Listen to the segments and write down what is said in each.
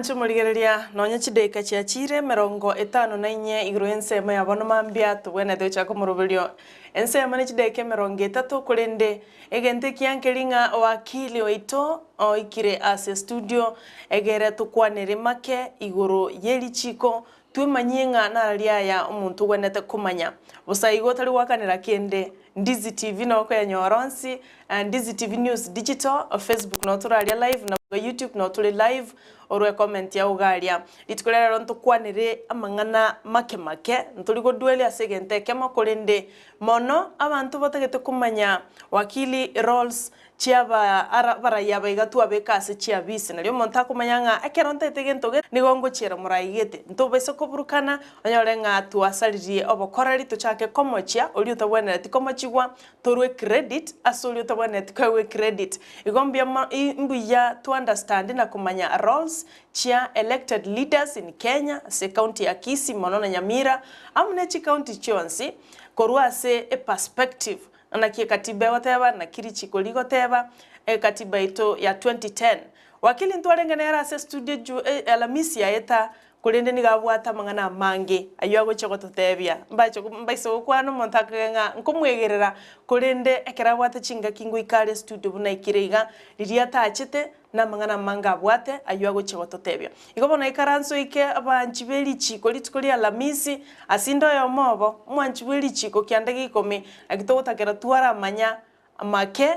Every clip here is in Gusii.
Mwanche omorigereria, nonya chidaika chiachire 54 igoro y'ensemo ya bono mambia, tobwenerete gochaka omoroberio ensemo ne chidaika 30, korende egento ekiya nkeri ng'a wakili oito oikire ase studio egere tokwanere make igoro ye richiko Twemanyie ng'a nararia aya omonto ogwenerete komanya. Bosa igo otari goakanera kende. Ndizi TV nabo okoyanyora onsi, Ndizi TV News Digital, Facebook nabo toraria live na YouTube nabo tore live orwe comment yao iga aria. Rituko ria rero ntokwanere amang'ana make make, ntori godweria ase egento ekemo korende mono abanto batagete komanya wakili roles Chiaba ara abarai aba iga twabeka ase chiabisi, nario omonto akomanya ng'a ekero ntaete gento gete, nigo ngochiera morai gete. Ntobaisa koburukana, onyore ng'a twasaririe obokoreri, tochake komochia oria otabwenereti komochigwa, torwe credit ase oria otabwenereti koegwa ecredit. Igo mbuya mo mbuya to understand na komanya roles chia elected leaders in Kenya, ase ecounty ya Kisii mono na Nyamira, amo ne chicounty chionsi, korwa ase eperspective Naki ekatiba egoteba, naki richiko rigoteba, ekatiba yaito ya 2010. Wakili ntwarenge nere ase estudio ju Alamisi yaeta, korende nigo abwate amang'ana amange ayio agochia gototebia. Mbache mbaise gokwana omonto akage ng'a nkomwegerera, korende ekero abwate chingaki ngoika are estudio buna aikire iga, riria atachete, Namang'ana amange abwate, ayio agochia gototebia. Igo bono ikaranse oike abanchi be richiiko rituko ria Alamisi, ase inde oyomo obo, omwanchi bwe richiiko kianda gia ikomi, naki togotakera twaramanya make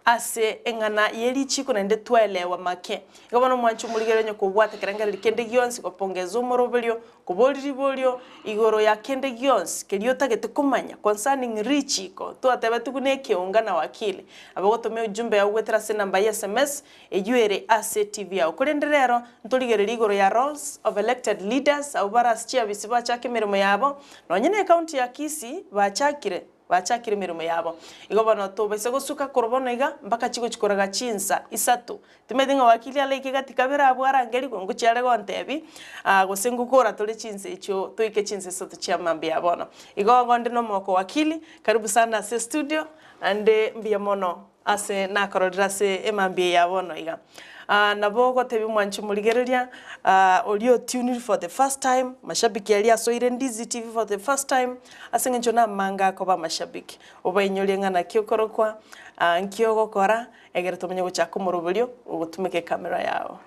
ase eng'ana ye richiiko naende twaelewa make. Igo bono omwanchi omorigereria onye kobwate ekerengererio kende gionsi gopongeza omoroberio, Koboria riborio igoro ya kende gionsi keria otagete komanya concerning richiko, twatebetigwe buna ekeonga na wakili. Nabo ogotomia ujumbe yao goetera ase enamba ya sms eyio ere ase TV yao. Korende rero ntorigererie igoro ya roles of elected leaders abwo bare ase chiabisi bachake emeremo yabo, nonye ne ecounty ya Kisii bachakire. Bachakire emeremo yabo. Igo bono tobaisa gosuka korwa bono iga mpaka chigochi koraga chinsa isato. Timanyeti ng'a wakili araike gati kabere abwo arangerigwe ngochia are gontebi gose ngokora tore chinsa echio toike chinsa isato chia mambia ya bono. Igo igo nde nomogoko wakili, karibu sana ase estudio naende mbuya mono Ase nakororire ase emambia eye ya bono iga. Nabo ogotebia omwanchi omorigereria, oria o tuned for the first time, mashabiki aria asoire Ndizi TV for the first time, ase eng'encho namanga akoba amashabiki. Obainyorie ng'a naki okorokwa, nki ogokora, egere tomenye gochaka omoroberio ogotumeka ecamera yao.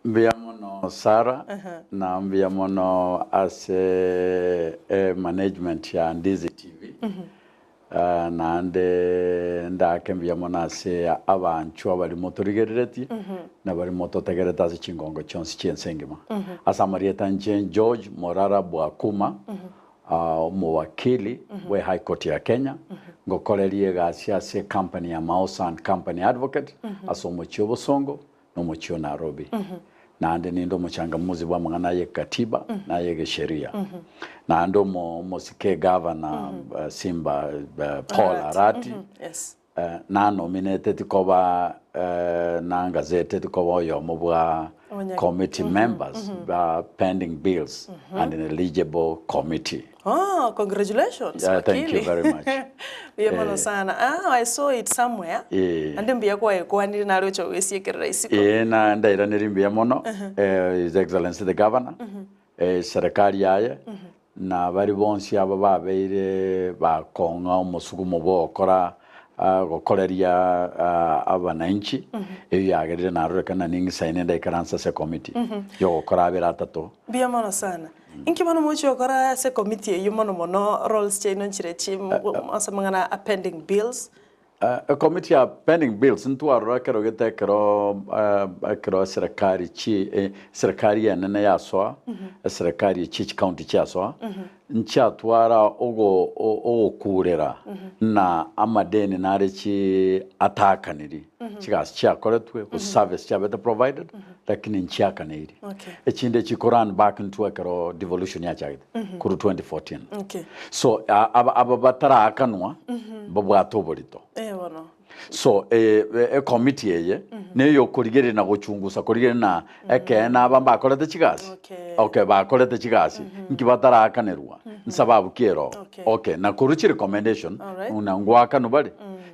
Mbuya mono Sarah, na mbuya mono ase emanagement ya Ndizi TV. Naende ndaake mbuya mono ase abanchwa baria motorigereretie, na baria mototegerete ase chingongo chionsi chi'ense engima. Ase amarieta inche George Morara Bwakuma, omowakili bwe High Court ya Kenya, ngokoreria egasi ase ecompany ya Maosa and Company Advocate ase omochie o Bosongo, nomochie o Nairobi. Naende ninde omochangamuzi bw'amang'ana ay'ekatiba na ay'egesheria. Naende omo omosike egavana Simba Paul Arati nanomineteti koba nangazeteti koba oyomo bwa committee members ba pending bills and ineligible committee. Oh, congratulations Yeah, thank you wakili. very much. Mbuya mono Eh. sana. Ah, I saw it somewhere. Eh. Ande mbuya kwayekwanire nare ocha goesiekerera isiko. Ee, na ndairaneri mbuya mono eh, His Excellency the Governor, eh, serikali yaye, na baria bonsi aba babeire bakong'a omosugumo bw'ogokora ah, gokoreria ah, abananchi, eyio yagerire narorekana ning'isaine ndaikaranse ase ecommittee yogokora abere atato. Mbuya mono sana. Inki bono mogochia gokora ase ekomiti eyio mono mono roles chiaino nchire chi ase amang'ana a pending bills? Ekomiti ya pending bills ntwarora ekero gete ekero ekero eserekari chi eserekari enene yasoa, eserekari echi chicounty chiasoa, nchiatwara ogo ogokurera na amadeni nare chi ataakaniri, chigasi chiakoretwe gose service chiabete provided lakini nchiakaneiri. Okay. Echinde chiko run back intwe ekero devolution yachagete korwa 2014. Okay. So aba aba bataraakanwa mbabwate oborito. Eh bono. So eh, ecommittee eye neyokorigereria na gochungusa korigereria na ekeene aba mbakorete chigasi Okay. okay bakorete chigasi nki bataraakanерwa nsababu ki ero Okay. okay na korwa chirecommendation Alright. na ngoakanwa bare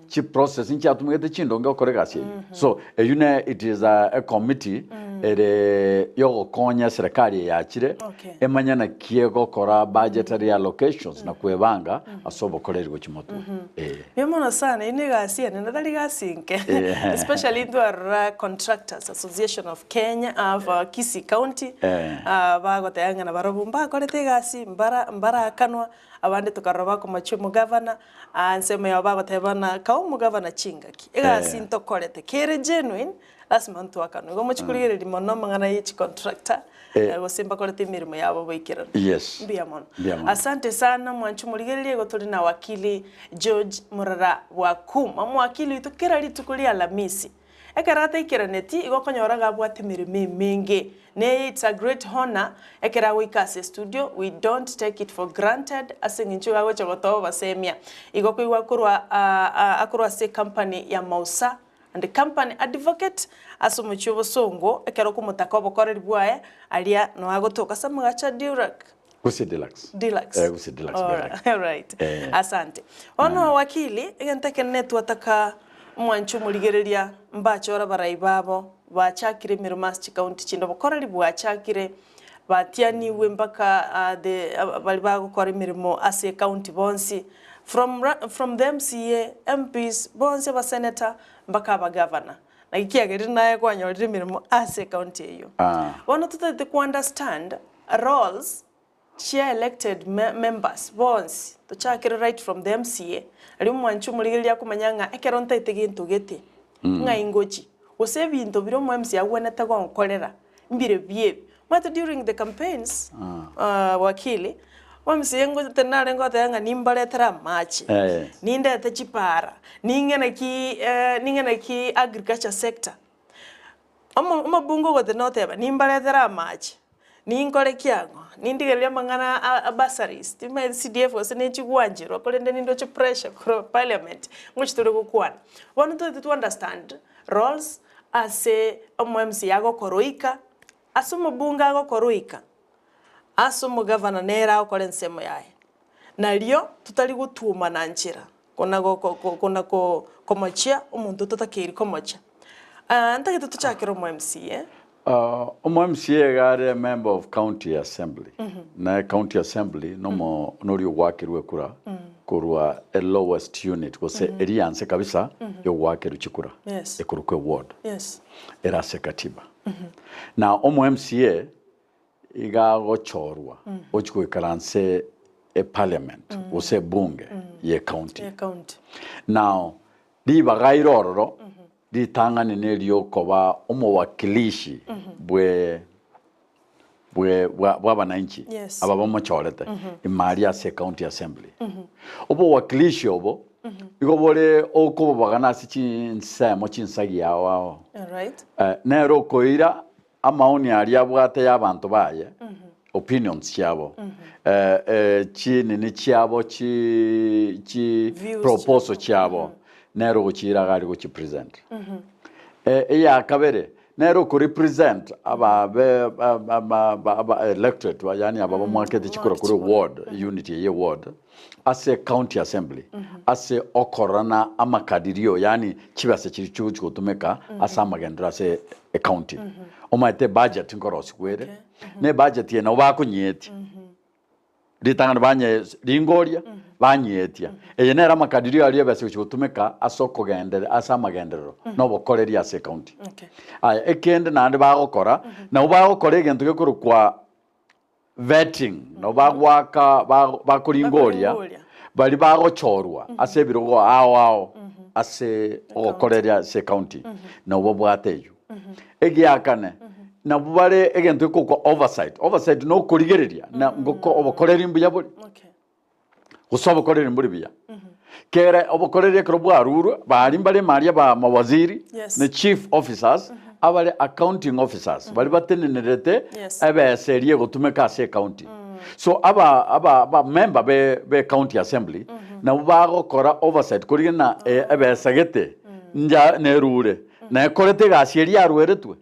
chiprocess nchiatumegete chindonge gokora egasi eyio so eyio ne it is a, a committee ere yogokonya eserekari eyachire Okay. emanye naki egokora budgetary allocations na kwebanga ase obokoreri gochia motwe eh. Mbuya mono sana, eyio negasi enene tari gasi enke Eh. especially ntwarora Contractors Association of Kenya of Kisii County Eh. ah, bagoteba ng'a nabarobwo mbakorete egasi mbara mbarakanwa, abande tokarora bakomochia omogavana, aa ensemo yabo bagoteba ng'a kae omogavana chingaki, egasi Eh. ntokorete kere genuine lasima ntwakanwe. Igo mochie korigereria mono amang'ana ye chicontractor Eh. gose mbakorete emeremo yabo boikeranu. Yes. Mbuya mono. Mbuya mono. Asante sana mwanche omorigereria igo tore na wakili George Murara Bwakuma omowakili oito kera rituko ria Alamisi. Ekero ataikeraneti igo okonyora iga abwate emeremo emenge. Neye it's a great honor ekero agoika ase estudio we don't take it for granted ase eng'encho iga agocha gotoa obosemia. Igo koigwa korwa akorwa ase ecompany ya Mausa and Company Advocate ase omochie obosongo ekero okomotaka obokoreri bwaye aria noo agotoka ase amagacho a Durack. Gose Deluxe. Deluxe. Eh, gose Deluxe Barracks. Alright. Eh. Asante. Bono wakili, egento ekenene twataka omwanchi omorigereria mbachore abarai babo bachakire emeremo ase chikaunti chinde obokoreri bwachakire batianiwe mpaka ah, the baria bagokora emeremo ase ecounty bonsi from from the MCA, MPs, bonsi abasenator mpaka abagavana. Naki kiagerire naye kwanyorire emeremo ase ecounty eyio. Ah. Bono totagete ko understand roles chia elected members bonsi, tochakere right from the MCA, aria omwanchi omorigereria akomanya ng'a ekero ntaete gento gete, ng'ai ngochia, gose ebinto biria omo MCA agwenerete gonkorera, mbire biebi. Omanyete during the campaigns, wakili, omo MCA ngochete nare ngoteba ng'a nimbaretere amache, nindete chipara, ning'e naki ning'e naki agriculture sector. Omo omobunge ogotenena oteba, nimbaretere amache, ninkore ki ang'o, nindigererie amang'ana a a bursaries, timanyeti CDF gose nechigwancherwa korende nindoche pressure korwa parliament, ngochi tore gokwana. Bono toete to understand roles ase omo MCA agokoroika, ase omobunge agokoroika, ase omogavana nere agokora ensemo yaye. Nario totari gotuomana nchera. Kona kona komochia omonto ototakeiri komochia. Ntagete tochakere omo MCA. Omo MCA iga are member of county assembly. Na county assembly nomo noria ogoakerwa ekura korwa e lowest unit gose eria ya nse kabisa yogoakerwa chikura Yes. ekorokwa eward Yes. ere ase katiba. Na omo MCA Iga agochorwa gochia goikaransa eparliament gose ebunge ye county. Now ribaga ire ororo ritang'ani neriokoba omowakilishi bwe bwe bwa bw'abananchi Yes. aba bamochorete ime aria ase ecounty assembly. Obowakilishi obo igo bore okobobagana ase chinsemo chinsagi ao ao. Alright. Nere okoira Amaoni aria abwate y'abanto baye, opinions chiabo, chinini chiabo, chi chi Views proposal chiabo, nere ogochiira iga aria gochi present. Eya kabere, nere oko represent ababe aba electorate yaani aba bamwakete chikura korwa eward, unit eye ya eward, ase county assembly, ase okorora amakadirio yaani chibesa chiria chigochi gotumeka ase amagenderero ase ecounty. Omanyete ebudget nkorosigwa ere, na ebudget eye nabo bakonyeetia, ritang'ani banye ringoria, banyeetia. Eye nere amakadirio aria ebesa egochi gotumeka ase okogenderera ase amagenderero na obokoreri ase ecounty. Aya, ekende naende bagokora, nabo bagokora egento gekorokwa vetting, nabo bagoaka bakoringoria baria bagochorwa ase ebirogo ao ao ase ogokoreria ase ecounty, nabo babwate eyio. Egiakane, nabo bare egento gekokwa oversight, oversight na okorigereria na ngoko obokoreri mbuya bore. Gose obokoreri mbori buya. Kere obokoreri ekero bwarurwe, baria mbare ime aria ba mawaziri Yes. ne chief officers, abare accounting officers, baria batenenerete Yes. ebesa eria egotumeka ase ecounty. So aba aba aba member be be county assembly, nabwo bagokora oversight korigena ebesa gete. Nja nerure, na ekorete egasi eria yarweretwe.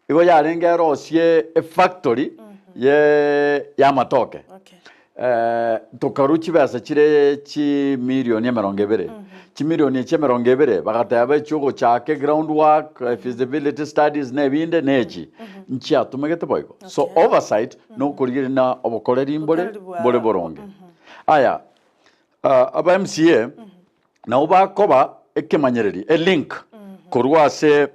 Igo yarenge erosie efactory ye y'amatoke. Okay. Eh, tokarua chibesa chire chimilioni emerongo ebere. Chimilioni echi emerongo ebere bagateba echiogochaka eground work, eh, feasibility studies na ebinde na echi. Nchiatumegete boigo. So Okay. oversight nokorigereria na obokoreri mbore Obokoreri bwa- mbore boronge. Aya, ah, aba MCA nabo bakoba ekemanyereri, elink korwa ase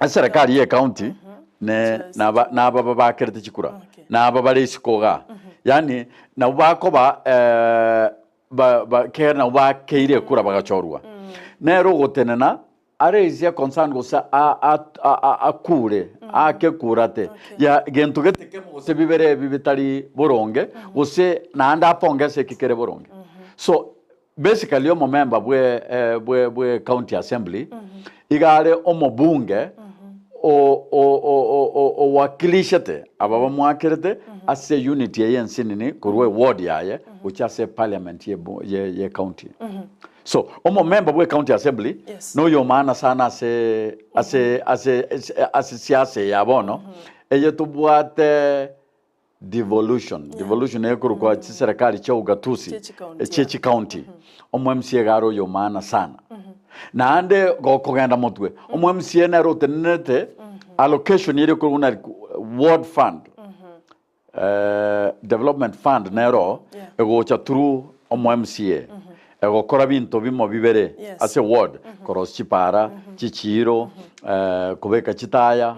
eserekari ye county ne naba naba babakerete chikura Okay. naba bare isiko igaa yaani nabo bakoba ba ba kere nabo bakeire ekura bagachorwa nere ogotenena araise concern gose a- a- a- a- akure aake ekura te ya gento gete kemo gose bibere ebi bitari boronge gose naende apongese eki kere boronge so Basically omomemba bwe bwe bwe county assembly iga are omobunge o o o o owakilishete aba bamwakerete ase unit eye ensinini korwa eward yaye gochia ase parliament ye ye ye county. So omomemba bwe county assembly Yes. noyo maana sana ase ase ase ase siasa eye ya bono eye tobwate Devolution, devolution ekorokwa chiserekari chia ugatuzi Chie chicounty, chie chicounty. Omo MCA iga are oyo maana sana. Naende gokogenda motwe, omo MCA nere otenenerete allocation eria ekorokwa buna ward fund, development fund nero Yeah. egocha through omo MCA. Egokora binto bimo bibere Yes. ase ward, korosia chipara, chichiiro, kobeka chitaya,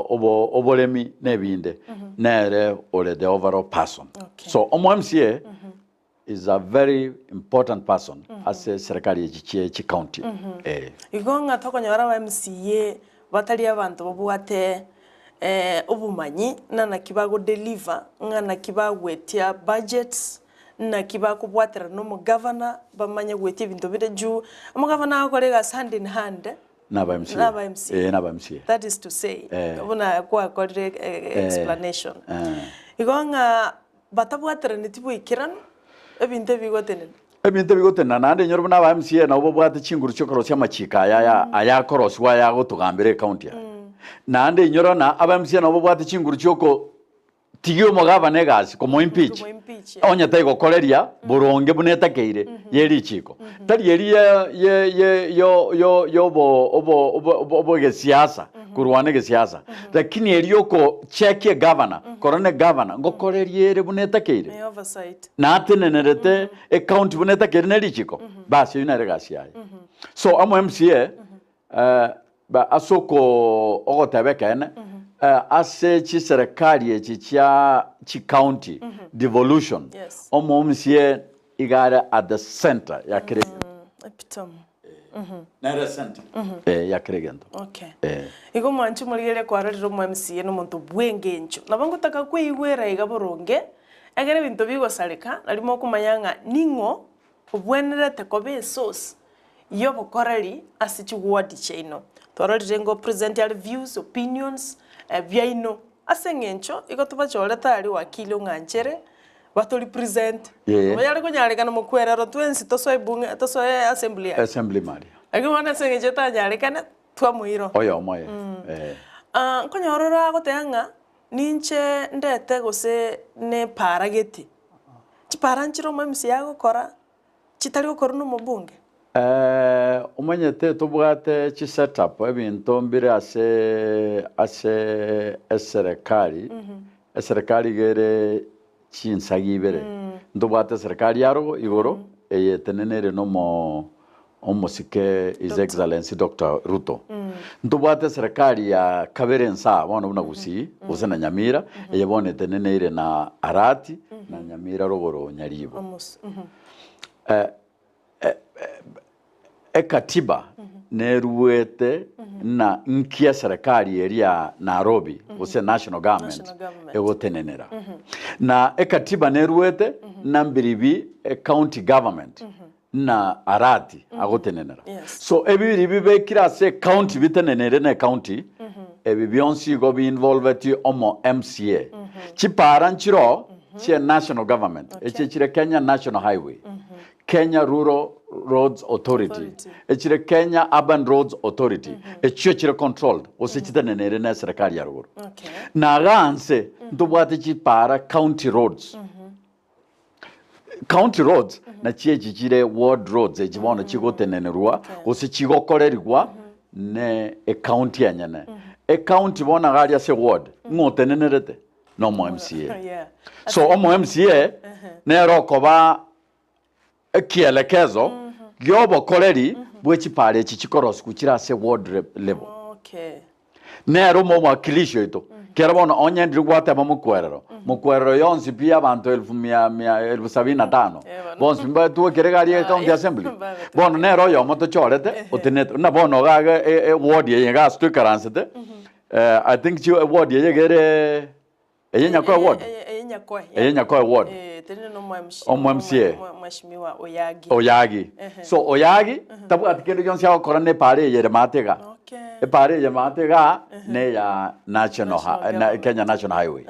obo oboremi na ebinde. Nere ore the overall person. Okay. So omo MCA is a very important person ase serikali echi chie chicounty. Eh. Igo ng'a tokonyora aba MCA batari abanto babwate obomanyi ng'a naki bago deliver, ng'a naki bagwetia budgets, Naki bakobwaterana nomogavana bamanye goetia ebinto bire juu omogavana agokora egasi hand in hand Naba MCA. naba MCA. Eh, naba MCA. That is to say Eh. buna gwakorire explanation. Eh. Igo ng'a batabwateraneti boikeranu ebinto ebi bigotenena. Ebinto ebi bigotenena naende inyore buna aba MCA nabo babwate chinguru chiokorosia amachiko aya aya ayakorosiwa aya agotogambera ecounty aya. Naende inyora na aba MCA nabo babwate chinguru chioko Tigia omogabana egasi komoimpeach, onye taigokoreria boronge buna etakeire ye richiiko, tari eri ye ye yo yo yobo obo obo obogesiasa korwana egesiasa, lakini eri yokochekia egavana, korora na egavana ngokoreria ere buna etakeire, natenenerete ecounty buna etakeire ne richiiko, basi eyio nere egasi yaye. So amo MCA Ase ogoteba ekeene, ase chiserekari echi chia chicounty devolution, omoMCA iga are at the center ya kera egento. Epitome. Nere center ya kera egento. Okay. Igo mwanche morigereria kwarorire omo-MCA nomonto bw'engencho. Nabo ngotaka kweigwera iga boronge, ekero ebinto bigosareka, nario mokomanya ng'a ning'o obwenerete koba esource y'obokoreri ase chiward chiaino. Twarorire ng'a opresent are views, opinions biaino ase eng'encho igo tobachorete aria wakili ong'anchere batorepresent. Yee. Nabo yare konyarekana mokwerero twensi tosoe ebunge tosoe assembly aria. Assembly maria. Lakini bono ase eng'encho etanyarekane twamoira. Oyomo aye. Eh. Nkonyora ore agoteba ng'a ninche ndete gose nepara gete, chipara nchire omo MC agokora Chitari gokorwa nomobunge. Omanyete tobwate chi set up ebinto mbire ase ase eserekari, eserekari iga ere chinsagi ibere, ntobwate eserekari ya rogo igoro eye etenenere na omo omosike His Excellency Doctor Ruto. Ntobwate eserekari ya kabere ensaa bono buna Gusii gose na Nyamira eye bono eteneneire na Arati na Nyamira rogoro Nyaribo. Ekatiba neruete na nki eserekari eria ya Nairobi gose national government National government. egotenenera. Na ekatiba neruete na mbiribi ecounty government na Arati agotenenera. Yes. So ebibiri bibekire ase ecounty bitenenere na ecounty ebi bionsi igo bi involveti omo MCA. Chipara nchiroo chia national government, Okay. echi chire Kenya National Highway, Kenya Rural Roads Authority, Authority. echire Kenya Urban Roads Authority, echio chire controlled gose chitenenere na eserekari ya rogoro. Okay. Na iga nse ntobwate chipara county roads. County roads nachio echi chire ward roads echi bono chigotenenerwa gose chigokorerigwa ne ecounty enyene. Ecounty bono iga aria ase eward ng'o otenenerete? Na omo MCA. Yeah. So omo MCA nere okoba ekielekezo giobokoreri bwe chipara echi chikorosiwa chire ase ward level. Okay. Nere omowakilishi oito. Kera bono onye ndiri gwateba mokwerero, mokwerero yonsi pi abanto elfu mia mia elfu sabini na tano Eh, bono. bonsi mbatwekere iga aria county assembly. Mbabe Bono nere oyomo tochorete otenete buna bono iga iga e- e ward eye iga ase toikaransete eh, I think chi ward eye iga ere eye Nyakoe ward? Eye Nyakoe. Eye Nyakoe ward. Eh, tenene no MCA. Omo MCA. Mheshimiwa Oyagi. Oyagi. So Oyagi tabwati kende gionsi agokora na epara eye ere maate iga. Okay. Epara eye maate iga ne ya national National na government. Kenya National Highway.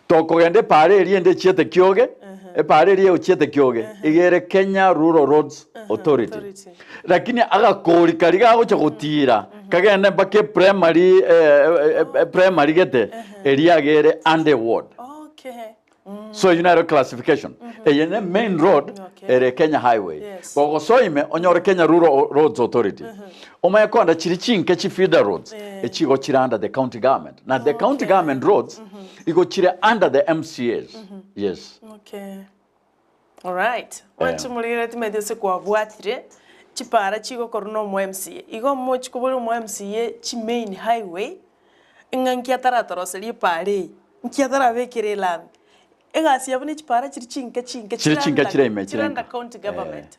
Tokogenda epara eria ende echiete Kioge, epara eria echiete Kioge iga ere Kenya Rural Roads Authority. Authority. Lakini agakori karia gagocha gotira kagende mpaka eprimary eh, eh, primary gete eria iga ere under ward. Okay. So eyio nero classification. Eye ne main road Okay. ere Kenya Highway. Yes. Gogosoa ime onyore Kenya Rural Roads Authority. Omanye konda chiri chinke chi feeder roads echi igo chire under the county government. Na the county Okay. government roads igo chire under the MCAs. Yes. Okay. Alright. Mwanche morigere timanyeti ase kwabwatire chipara chigokorwa na omo MCA. Igo mochi kobori omo MCA chi main highway ng'a nki ataratoroserie epara eye, nki atarabekere elami. Egasi yabo ne chipara chiri chinke chinke Chire chinke chire ime chire chire under nka. county government.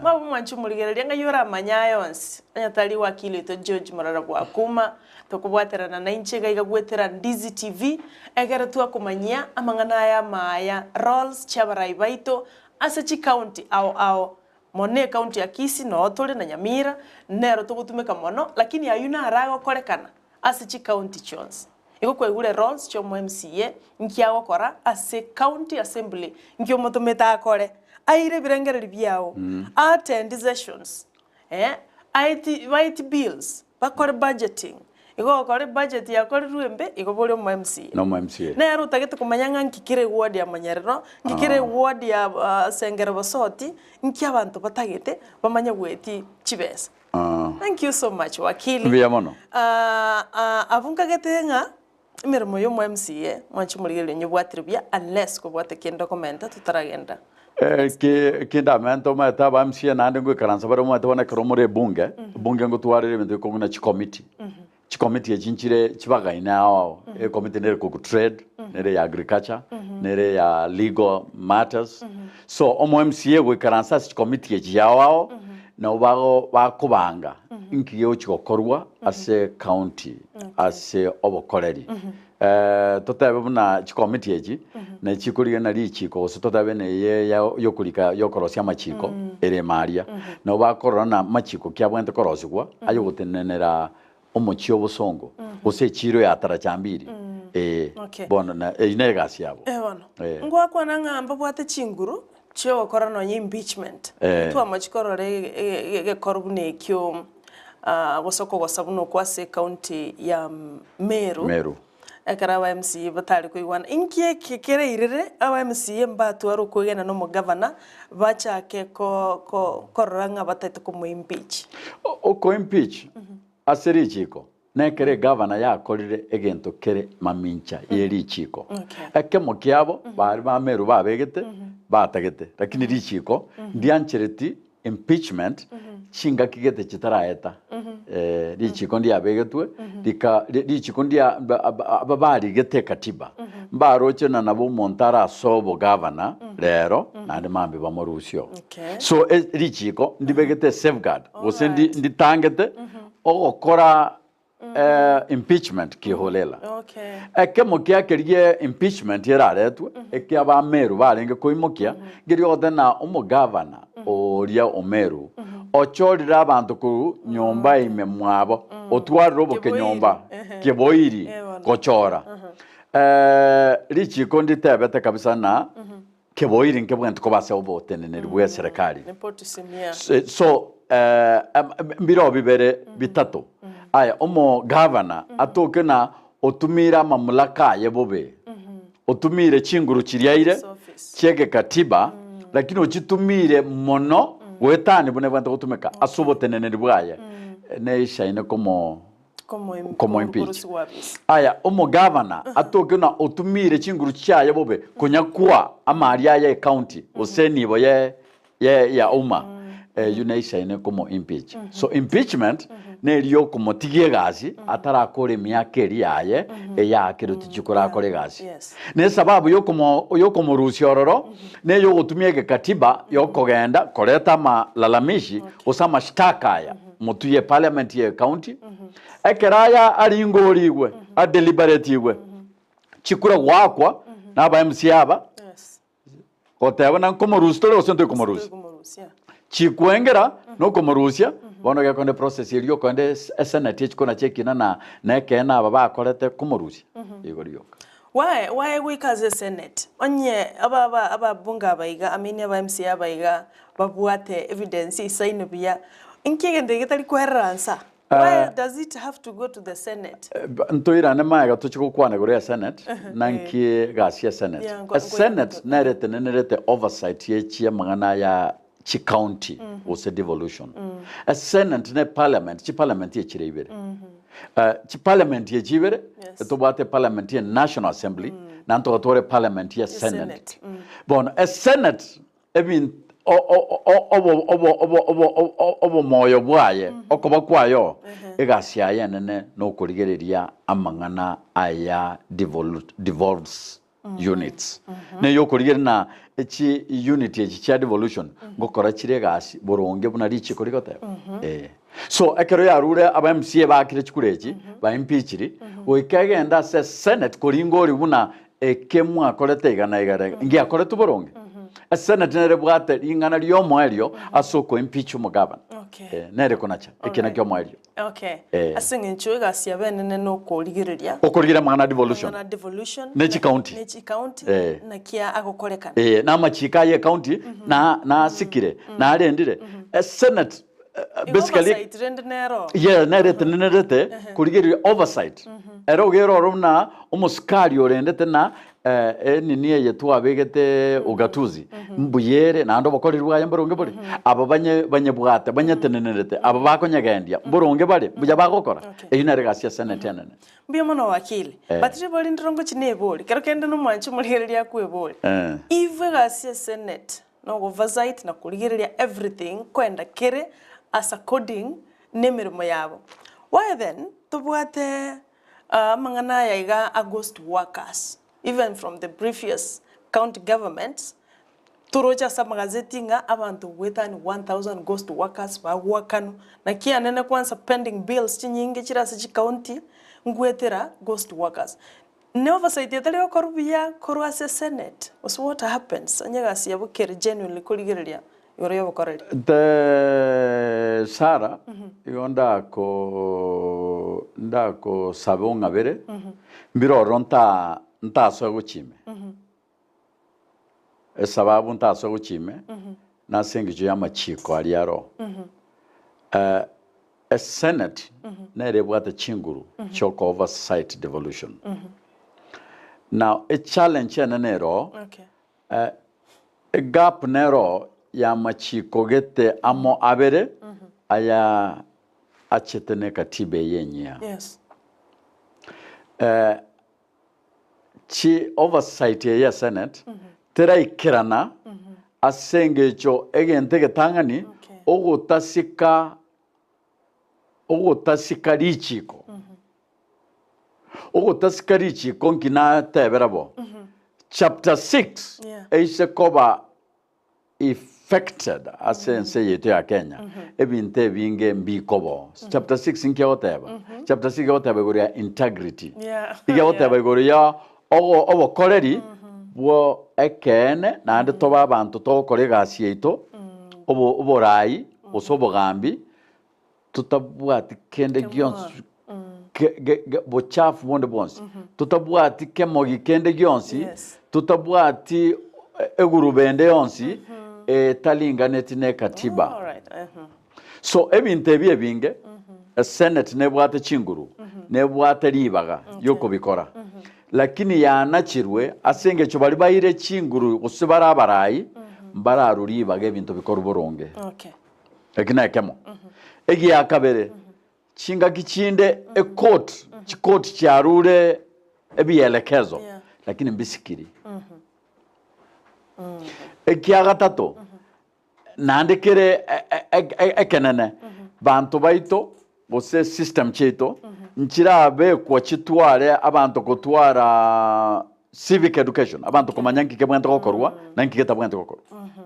Mwabe mwanche omorigereria ng'ai oramanye aya onsi, onye tari wakili oito George Morara Bwakuma, tokobwaterana nainche iga iga goetera Ndizi TV, ekero twakomanyia amang'ana aya amaya, roles chi'abarai baito ase chicounty ao ao, mono ecounty ya Kisii noo tore na Nyamira, nero togotumeka mono, lakini aywo naro agokorekana ase chicounty chionsi. Igo kwaigure roles chia omo MCA, nki agokora ase county assembly, nki omotomete akore, aire ebirengererio biao, attend sessions, eh, aeti baeti bills, bakore budgeting, igo ogokora ebudget yakorirwe embe, igo bori omo MCA. Na omo MCA. Nere otagete komanya ng'a nki kere eward ya Manyerero, nki kere eward ya ah, Sengere Bosoti, nki abanto batagete, bamanye goetia chibesa. Thank you so much wakili. Mbuya mono. Ah, ah, abwo nkagete ng'a emeremo ya omo MCA mwanche morigererie nyebwatire buya unless kobwate kende okomenta totaragenda. Eh, ki kindamente omanyete aba MCA naende ngoikaransa bare omanyete bono ekero more ebunge, ebunge ngotwarire ebinto bikong'u na chicommittee. Chicommittee echi nchire chibagaine ao ao, ecommittee nere koku trade, nere ya agriculture, nere ya legal matters. So omo MCA goikaransa ase chicommittee echi ao ao, nabo bago bakobanga inki gegochi gokorwa ase county ase obokoreri. Totebe buna chicommittee echi nachi chikorigena richiko gose totebe neye ya yokorika yokorosia amachiko ere ime aria. Nabo bakorora na machiko ki abwenerete korosigwa ayogotenenera omochie obosongo gose echiro ya tarachambiri ee Okay. bono na eyio na egasi yabo. Eh bono, Eh. ngwakwana ng'a mbabwate chinguru chiogokora nonya impeachment. Eh. Twamachi korora ege- ege- egekoro buna ekio ah, gose okogosa buna okwo ase ecounty ya Meru. Meru. Ekero aba MCA batari koigwana, inki eke kereirire aba MCA mbatware okoegena na omogavana bachake ko ko korora ng'a bataete komoimpeach? Okoimpeach ase richiko nekere egavana yakorire egento kere mamincha ye richiko. Okay. Ekemo kiabo baria ba Meru babegete batagete, lakini richiko ndianchereti impeachment chingaki gete chitaraeta. Eh, richiko ndiabegetwe rika richiko ndia aba barigete ekatiba mbaroche na nabo omonto arasoe obogavana rero naende mambia bamorusie oo. Okay. So e richiko ndibegete esafeguard gose ndi nditangete ogokora impeachment kiholela. Okay. Ekemo kia keria impeachment eraretwe ekia ba Meru barenge koimokia ngeria ogote na omogavana oria o Meru ochorire abanto korwa nyomba ime mwabo otwarire oboke nyomba Kiboiri. kiboiri gochora. Richiko nditebete kabisa na. Keboiri nkebwente koba ase oboteneneri bw'eserekari. Nepotism, yeah. So mbireo bibere bitato. Aya omogavana atoke na otumire amamulaka aye bobe, otumire chinguru chiria aire His office. chi'egekatiba, lakini ochitumire mono goetania buna ebwente gotumeka ase oboteneneri bwaye, neishaine komo komoimpeach. Aya, omogavana atoke ng'a otumire chinguru chiaye bobe konya koa amari aye ecounty gose enibo ye ye ya umma, eyio neisaine komo impeach. So impeachment neri yokomotigia egasi atarakora emiaka eria yaye eyaakerwe tichi korakora egasi. Na esababu yokomo yokomorusia ororo neyogotumia egekatiba yokogenda koreta amalalamishi gose amashtaka aya Motwe ye parliament ye county, ekero aya aringorigwe, adeliberetigwe, chikura goakwa na aba MCA aba, goteba na nkomorusia tore gose ntoi komorusia. Chikwengera na okomorusia, bono gekonde process eria okoenda esenate echikona chiekina na na ekeene aba bakorete komorusia, igo rioka. Why, why goika ase esenate? Onye aba aba ababunge aba iga, I mean aba MCA aba iga babwate evidence eisaine buya, inki egento eke getari koerera nsa? Why does it have to go to the senate? Ntoirane magega tochie gokwana igoro ya senate, na nki egasi ya senate. Yeah, nko- Esenate nere etenenerete oversight ye chiamang'ana aya chicounty gose devolution. Esenate ne parliament, chiparliament echire ibere. Chiparliament echi ibere, Yes. tobwate eparliament ye National Assembly, naende togatwara eparliament ye Senate. Senate, mm. Bono esenate ebin- o- o- o- obo- obo- obo- obo- o- obomoyo bwaye, okoba kwaye oo, egasi yaye enene nokorigereria amang'ana aya devolu- devolved units. Neye okorigereria na echi unit echi chia devolution ngokora chire egasi boronge buna richiko rigoteba. Eh. So ekero yarure aba MCA baakire chikura echi, ba impeachiri, goika egende ase senate koringa oria buna eke mwakorete iga na iga na iga, ngiakoretwe boronge. Esenate nere ebwate ring'ana riomoerio ase oko impeach omogavana. Okay. Eh, nere konacha ekina Alright. kiomoerio. Okay. Eh. Ase eng'encho egasi yabo enene nokorigereria Okorigereria amang'ana a devolution. amang'ana a devolution Ne chicounty. ne chicounty Eh. naki agokorekana. Eh, na amachiko aye ecounty na nasikire narendire. Esenate Igo basically oversight rende nero. Yeah, nere etenenerete korigereria oversight. Ere ogere oro buna omosikari orendete na enini eye twabegete ugatuzi mbuya ere naende obokoreri bwaye mboronge bore. Aba banye banyebwate banyetenenerete aba bakonyegendia mboronge bare mbuya bagokora. Okay. Eyio nere egasi ya senate enene. Mbuya mono wakili. Eh. But ribori ndire ngochia nebori, kero kende nomwanchi omorigereria akwebori. Eh. If egasi ya senate na oversight na korigereria everything koenda kere as according nemeremo yabo, why then tobwate amang'ana aya iga a ghost workers even from the previous county governments toroche ase amagazeti ng'a abanto goetania 1000 ghost workers bagoakanwa naki anene kwanza pending bills chinyinge chire ase chicounty ngoetera ghost workers. Ne oversight etari gokorwa buya korwa ase senate gose what happens onye egasi yabo kere genuinely korigereria igoro y'obokoreri. The Sarah, igo ndako ndakosabe ong'abere, mbire ororo nta ntasoe gochia ime. Esababu ntasoe gochia ime, nase engencho y'amachiko aria aroo. Esenate nere ebwate chinguru chi'oko oversight devolution. Now echallenge enene eroo, Okay. egap neroo y'amachiko gete amo abere aya achete ne katiba eye enyia. Yes. Chi oversight eye ya senate teraikerana ase engencho egento egetang'ani Okay. ogotasika ogotasika richiko. Ogotasika richiko nki natebera bo? Chapter 6 Yeah. eise koba effected ase ense yaito ya Kenya, ebinto ebinge mbikobo. Chapter 6 inki egoteba? Chapter 6 egoteba igoro ya integrity. Yeah. Iga egoteba igoro ya ogo- obokoreri bwo ekeene naende tobe abanto togokora egasi yaito, obo- oborai gose obogambi, totabwati kende gionsi ke- ge- ge- bochafu bonde bwonsi, totabwati kemogi kende gionsi, Yes. totabwati. egurube ende yonsi etalinganeti ne katiba. Alright. Mhm. So ebinto ebi ebinge, esenate nebwate chinguru, nebwate ribaga riokobikora, lakini yanachirwe ase engencho baria baire chinguru gose bare abarai, mbararwe ribaga ebinto bikorwe boronge. Okay. Eki nekemo. Egia kabere, chingaki chinde ecourt, chicourt chiarure ebielekezo, Yeah. lakini mbisikiri. Ekia gatato, Naende kere ekenene, banto baito gose system chiaito nchirabekwa chitware abanto gotwara civic education, abanto komanya nki kebwenerete gokorwa na nki getabwenerete gokorwa.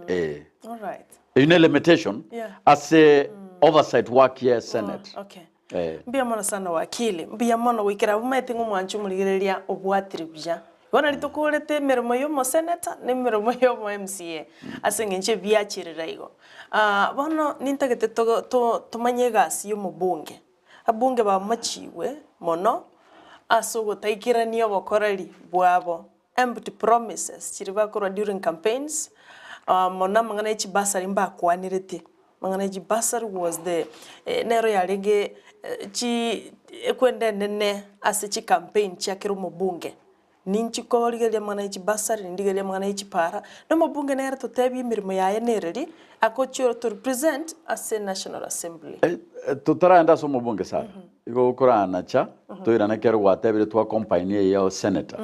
Eh. Alright. Eyio ne limitation Yeah. ase oversight work ye senate. Okay. Eh. Mbuya mono sana wakili, mbuya mono goikera abwo omanyete ng'a omwanchi omorigereria obwatire buya. Bono riria tokorete emeremo ya omosenator na emeremo ya omo MCA ase eng'encho ebiachirire igo. Bono nintagete togo to tomanye egasi ya omobunge, abunge bamachigwe mono ase ogotaikerania obokoreri bwabo, empty promises chiria bakorwa during campaigns, mono amang'ana ya chibasari mbakwanerete. Amang'ana ya chibasari was the nero yarenge chi ekwenda enene ase chicampaign chia kera omobunge. Ninchi korigereria amang'ana ya chibasari, nindigererie amang'ana ya chipara, na omobunge nere totebie emeremo yaye nereri, agochia to represent ase National Assembly. Totaraenda ase omobunge sana, igo okoranacha toirane ekero gwatebire twa combine eye ya senator.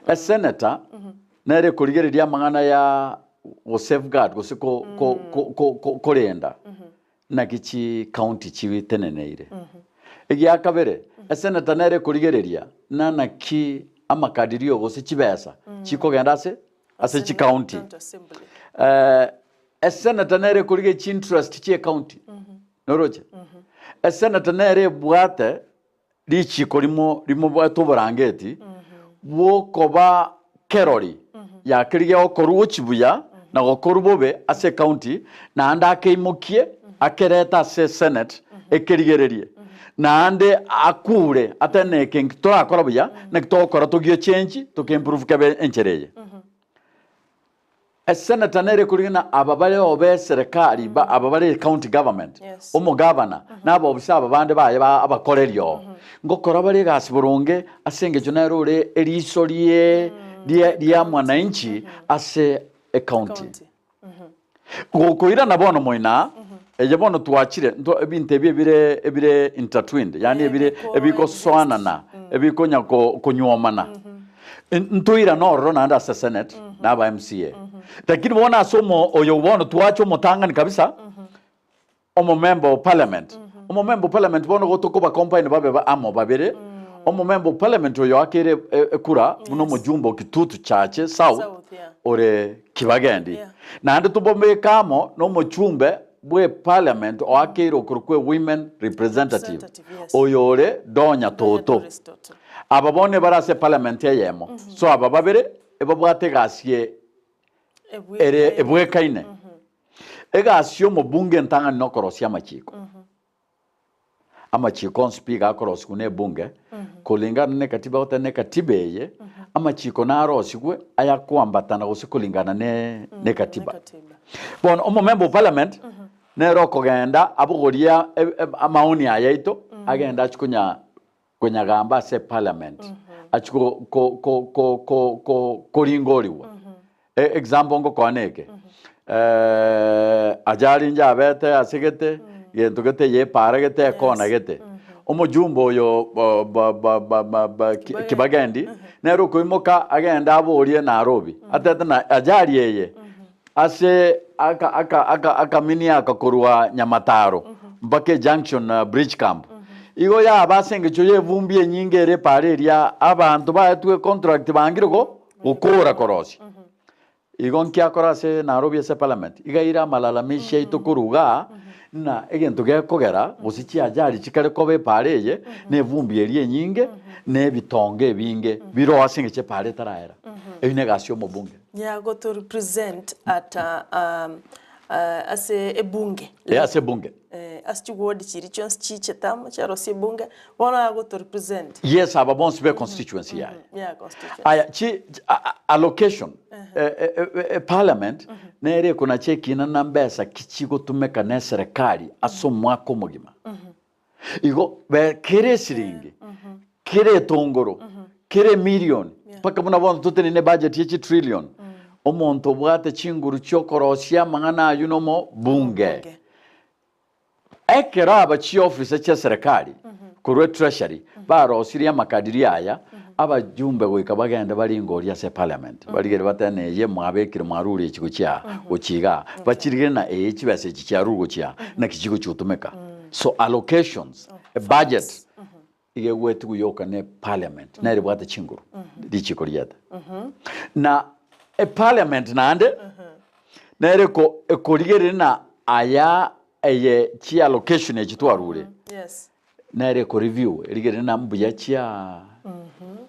Esenator nere ekorigereria amang'ana ya go safeguard gose ko ko ko ko ko korenda naki chi county chiteneneire. Egia kabere, esenator nere ekorigereria na naki amakadirio gose chibesa chikogenda ase ase chicounty. County Assembly. Esenator nere ekorigereria chiinterest chie county, noroche? Esenator nere ebwate Richiiko rimo rimobwate oborangeti bw'okoba kerori ya keria gegokorwa gochia buya na gokorwa bobe ase ecounty, naende akeimokie akerete ase senate ekerigererie, naende akure atene eke nki torakora buya naki togokora togie change toke improve kebe enchera eye. Esenator nere ekorigena aba bare obe eserekari ba aba bare county government, Yes. omogavana, na abaofisa aba bande baye ba abakoreri oo. Ngokora bare egasi boronge ase engencho nere ore eriso rie rie ria mwananchi ase ecounty. County. Gokoirana bono moina, eye bono twachire nto ebinto ebi ebire ebire intertwined, yaani ebire Ebiko ebigosoanana, ebikonya ko konyuomana. Ntoirane ororo naende ase senate na aba MCA. Lakini bono ase omo oyo bono twacha omotang'ani kabisa, omomember o parliament. Omomember o parliament bono igo tokoba combine babe ba amo babere, omomember o parliament oyo oakeire e- ekura buna omojumbe o Kitutu Chache South South, yeah. ore Kibagendi. Yeah. Naende tobobeke amo na omochumbe bwe parliament oakeire okorokwa women representative, Representative, yes. oyo ore Donya Toto. Doris Toto. Aba bono ebare ase eparliament eyemo. So aba babere ebabwate egasi e- ere ebwekaine. Egasi y'omobunge entang'ani nokorosia amachiko. Amachiko onsi pi iga akorosigwa na ebunge, kulingana na ekatiba goteba na ekatiba eye, amachiko narosigwe ayakoambatana gose kulingana ne na ekatiba. Bono omomember o parliament nere okogenda abogorie amaoni aya aito, agende achie konya konyagamba ase eparliament achie ko ko ko ko ko ko koringorigwa. E- Example ngokoa neke, ajali njabete ase gete, gento gete ye epara gete ekona gete. Omojumbe oyo ba- ba- ba- ba- ba- ba- Ki- Kibagendi, nere okoimoka agende aborie Nairobi, atete na ajali eye ase aka aka aka akamini aka korwa Nyamataro mpaka ejunction bridge camp. Igo yaba ase engencho y'evumbi enyinge ere epara eria abanto baetwe econtract bangire go gokora korosia. Igo nki akora ase Nairobi ase parliament? Iga aire amalalamishi aito korwa igaa ng'a egento gekogera gose chiajali chikare koba epara eye na evumbi eria enyinge na ebitonga ebinge biroo ase engencho epara etaraera. Eyio na egasi y'omobunge. Ya go to represent at ase ebunge. Eh, ase ebunge. Eh, ase chiward chiria chionsi chiichete amo chiarosia ebunge, bono agoto represent. Yes, aba bonsi be constituency yaye. Yeah, constituency. Aya, chi, allocation, parliament nere ekonacha ekina na mbesa ki chigotumeka na eserekari ase omwaka omogima. Igo be kera esiringi, kera etongoro, kera emilion, mpaka buna bono totenene ebudget ye chitrillion, omonto obwate chinguru chiokorosia amang'ana aywo nomo bunge. Bunge. Ekero aba chiofisa chia serikali korwa etreasury barosirie amakadirio aya, abajumbe goika bagende baringorie ase eparliament, barigere batebe na eye mwabekire mwarure echi gochia aa, gochia igaa, bachirigere na eye chibesa echi chiarure gochia aa, naki chigochia gotumeka. So allocations, ebudget, iga egwetigwe yoka ne parliament, nere ebwate chinguru, richiko riete. Na eparliament naende, nere eko ekorigereria na aya eye chi allocation echi twarure, Yes. nere eko review erigereria na mbuya chia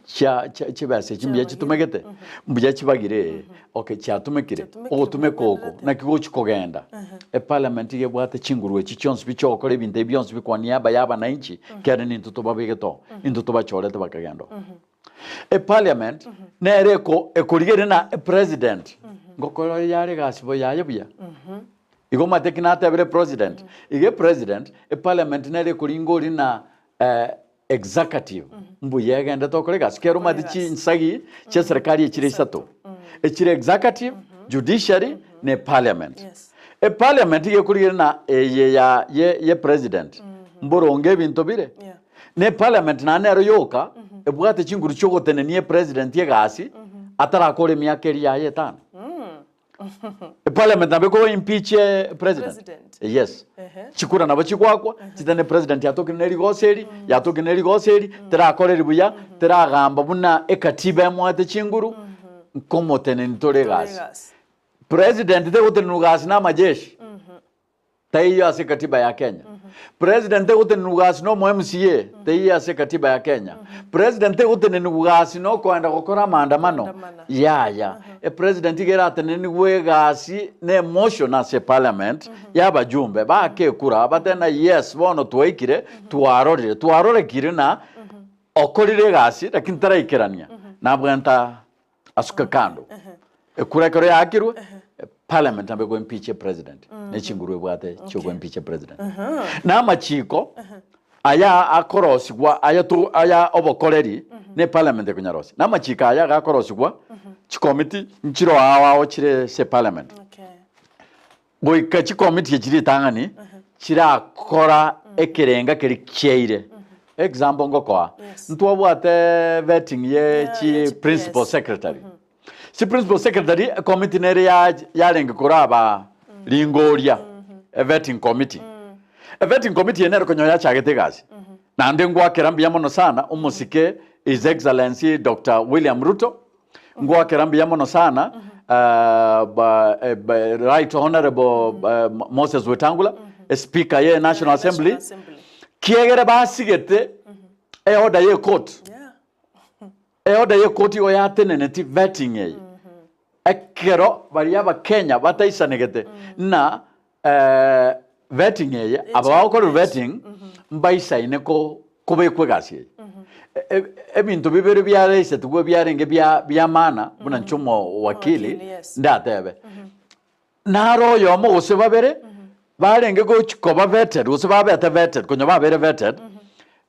chia chia chibesa echi mbuya chitumegete, mbuya chibagire ee, okay chiatumekire, Chiatumekire ogotumeka buya oko bwenerete. naki gochi kogenda. Eparliament iga ebwate chinguru echi chionsi pi chiogokora ebinto ebi bionsi pi kwa niaba ya abananchi, kere nintwe tobabegete oo, intwe tobachorete bakagenda oo. Eparliament nere eko ekorigereria na epresident, ngokora yare egasi bo yaye buya. Igo omanyete ki natebire president? Iga epresident, eparliament nere ekoringa oria na executive mbuya egendete okore egasi. Kero omanyete Okore egasi. chinsagi chia eserekari echire isato, echire executive, judiciary na eparliament. Yes. Eparliament iga ekorigereria na eye ya ye ye president, mboronge ebinto bire. Yeah. Na eparliament naende nero yoka ebwate chinguru chiogotenenia epresident egasi atarakora emiaka eria yaye etano. Eparliament nabo eko impeach president. President. Yes. Ehe. Chikura nabo chigoakwa, chitende president yatokire ne rigoso eri, yatokire ne rigoso eri, terakoreri buya, teragamba buna ekatiba emoete chinguru, nkomoteneni tore egasi. Egasi. President tegotenenwa gasi na amajeshi. Taiyo ase katiba ya Kenya. President tegotenenwa gasi na omo MCA, taiyo ase katiba ya Kenya. President tegotenenwa gasi na okoenda gokora amaandamano, Maandamano. yaya. Epresident iga eratenenigwe egasi na emotion ase parliament ya abajumbe baake ekura batebe na yes bono twaikire twarorire twarorekire na okorire egasi lakini taraikerania nabwenta asuke kando. Ekura ekero yaakirwe, parliament nabo ego impeach president, ne chinguru ebwate chiogo impeach president. Na amachiko aya akorosigwa aya to aya obokoreri ne parliament ekonyarosia. Na amachiko aya iga akorosigwa chikomiti nchiro ao ao chire ase parliament. Okay. Goika chikomiti echi ritang'ani chirakora ekerenga keria kiaire. Example ngokoa, Yes. ntwabwate vetting ye Yeah, chi ye chi principal PS. secretary. Chi principal secretary ekomiti nere ya yarenge koraba ringoria, e vetting committee. E vetting committee eye nere konyora yachagete egasi. Naende ngoakera mbuya mono sana omosike His Excellency Doctor William Ruto, Ngoakera mbuya mono sana Right Honourable Moses Wetangula, Speaker ye National Assembly, kiegere basigete eorder ye court. Eorder ye court igo yateneneti vetting eye. Ekero baria abakenya bataisanegete na vetting eye, aba bagokorerwa vetting mbaisaine kobekwa egasi eye. Ebinto bibere biaraisetigwe biarenge bia bia maana buna inche omowakili Omowakili, yes. ndatebe. Naro oyomo gose babere barenge gochi koba vetted gose babete vetted konya babere vetted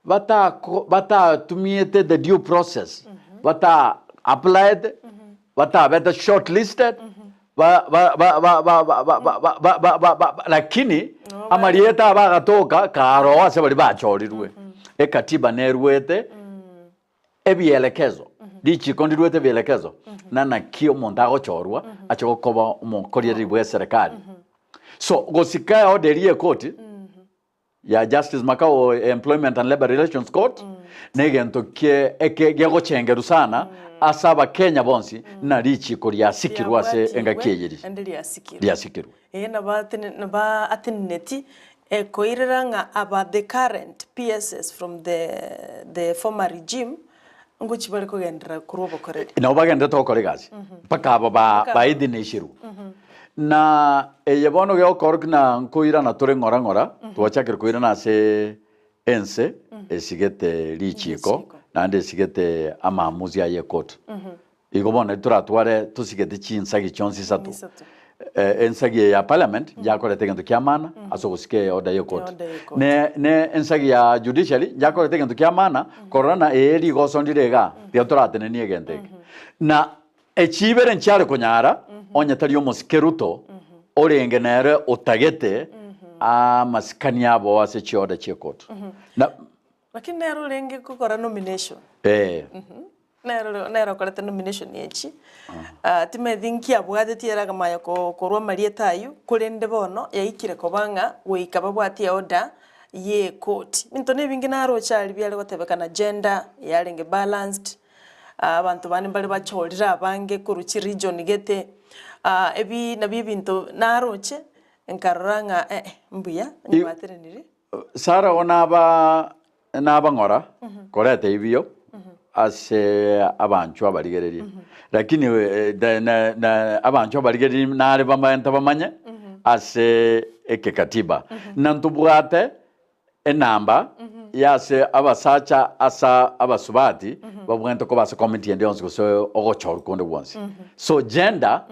batako batatumiete the due process bata applied batabete shortlisted ba ba ba ba ba ba ba ba ba ba ba ba ba lakini amarieta abo agatoka karoo ase baria bachorirwe. Ekatiba nerwete ebielekezo, richiko ndiruete ebielekezo, na naki omonto agochorwa ache gokoba omokoreri bw'eserekari. So gosika eorder eria y'ekoti, ya Justice Makau Employment and Labour Relations Court negento kie eke gegochengerwa sana ase abakenya bonsi na richiko riasikirwe ase engaki eye ri Naende riasikirwe. riasikirwe. Ee, nabo ateneneti koirera ng'a aba the current PSs from the the former regime ngochia bare kogenderera korwa obokoreri. Nabo bagenderete gokora egasi mpaka aba ba Mpaka aba. baidhinishirwe. Na eye bono gegokoorokia na nkoirana tore ng'ora ng'ora, twachakire koirana ase ense esigete richiiko, naende esigete amaamuzi aye ekoti. Igo bono nari toratware tosigete chinsagi chionsi isato. Ensagi eye ya parliament yakorete egento kia maana ase ogosika eorder ye court. Ne ne ensagi ya judiciary yakorete egento kia maana korora na ee rigoso ndire igaa tiga toratenenie egento eke. Na echi ibere nchiare konyara onye tari omosike Ruto orenge nere otagete amasikani abo ase chiorder chie court. Na Lakini nere orenge gokora nomination. Ee. Nere nere okorete nomination echi, timanyeti nki abwatetie ere akamanya korwa amarieta aywo, korende bono yaikire koba ng'a goika babwatie eorder ye ekoti. Ebinto na ebinge naroche aria biare gotebekana gender yarenge balanced, abanto bande mbare bachorire abange korwa chiregion gete, ebi nabio ebinto naroche, nkarora ng'a eh mbuya, nyebatereniri. Sara oo naba nabang'ora koreta ebiyo ase abanchwa abarigereria, lakini abanchwa abarigereria nare bamaete bamanye ase ekekatiba, na ntobwate enamba ya ase abasacha ase abasubati babwenerete koba ase committee ende yonsi gose ogochorwa konde gwonsi. So gender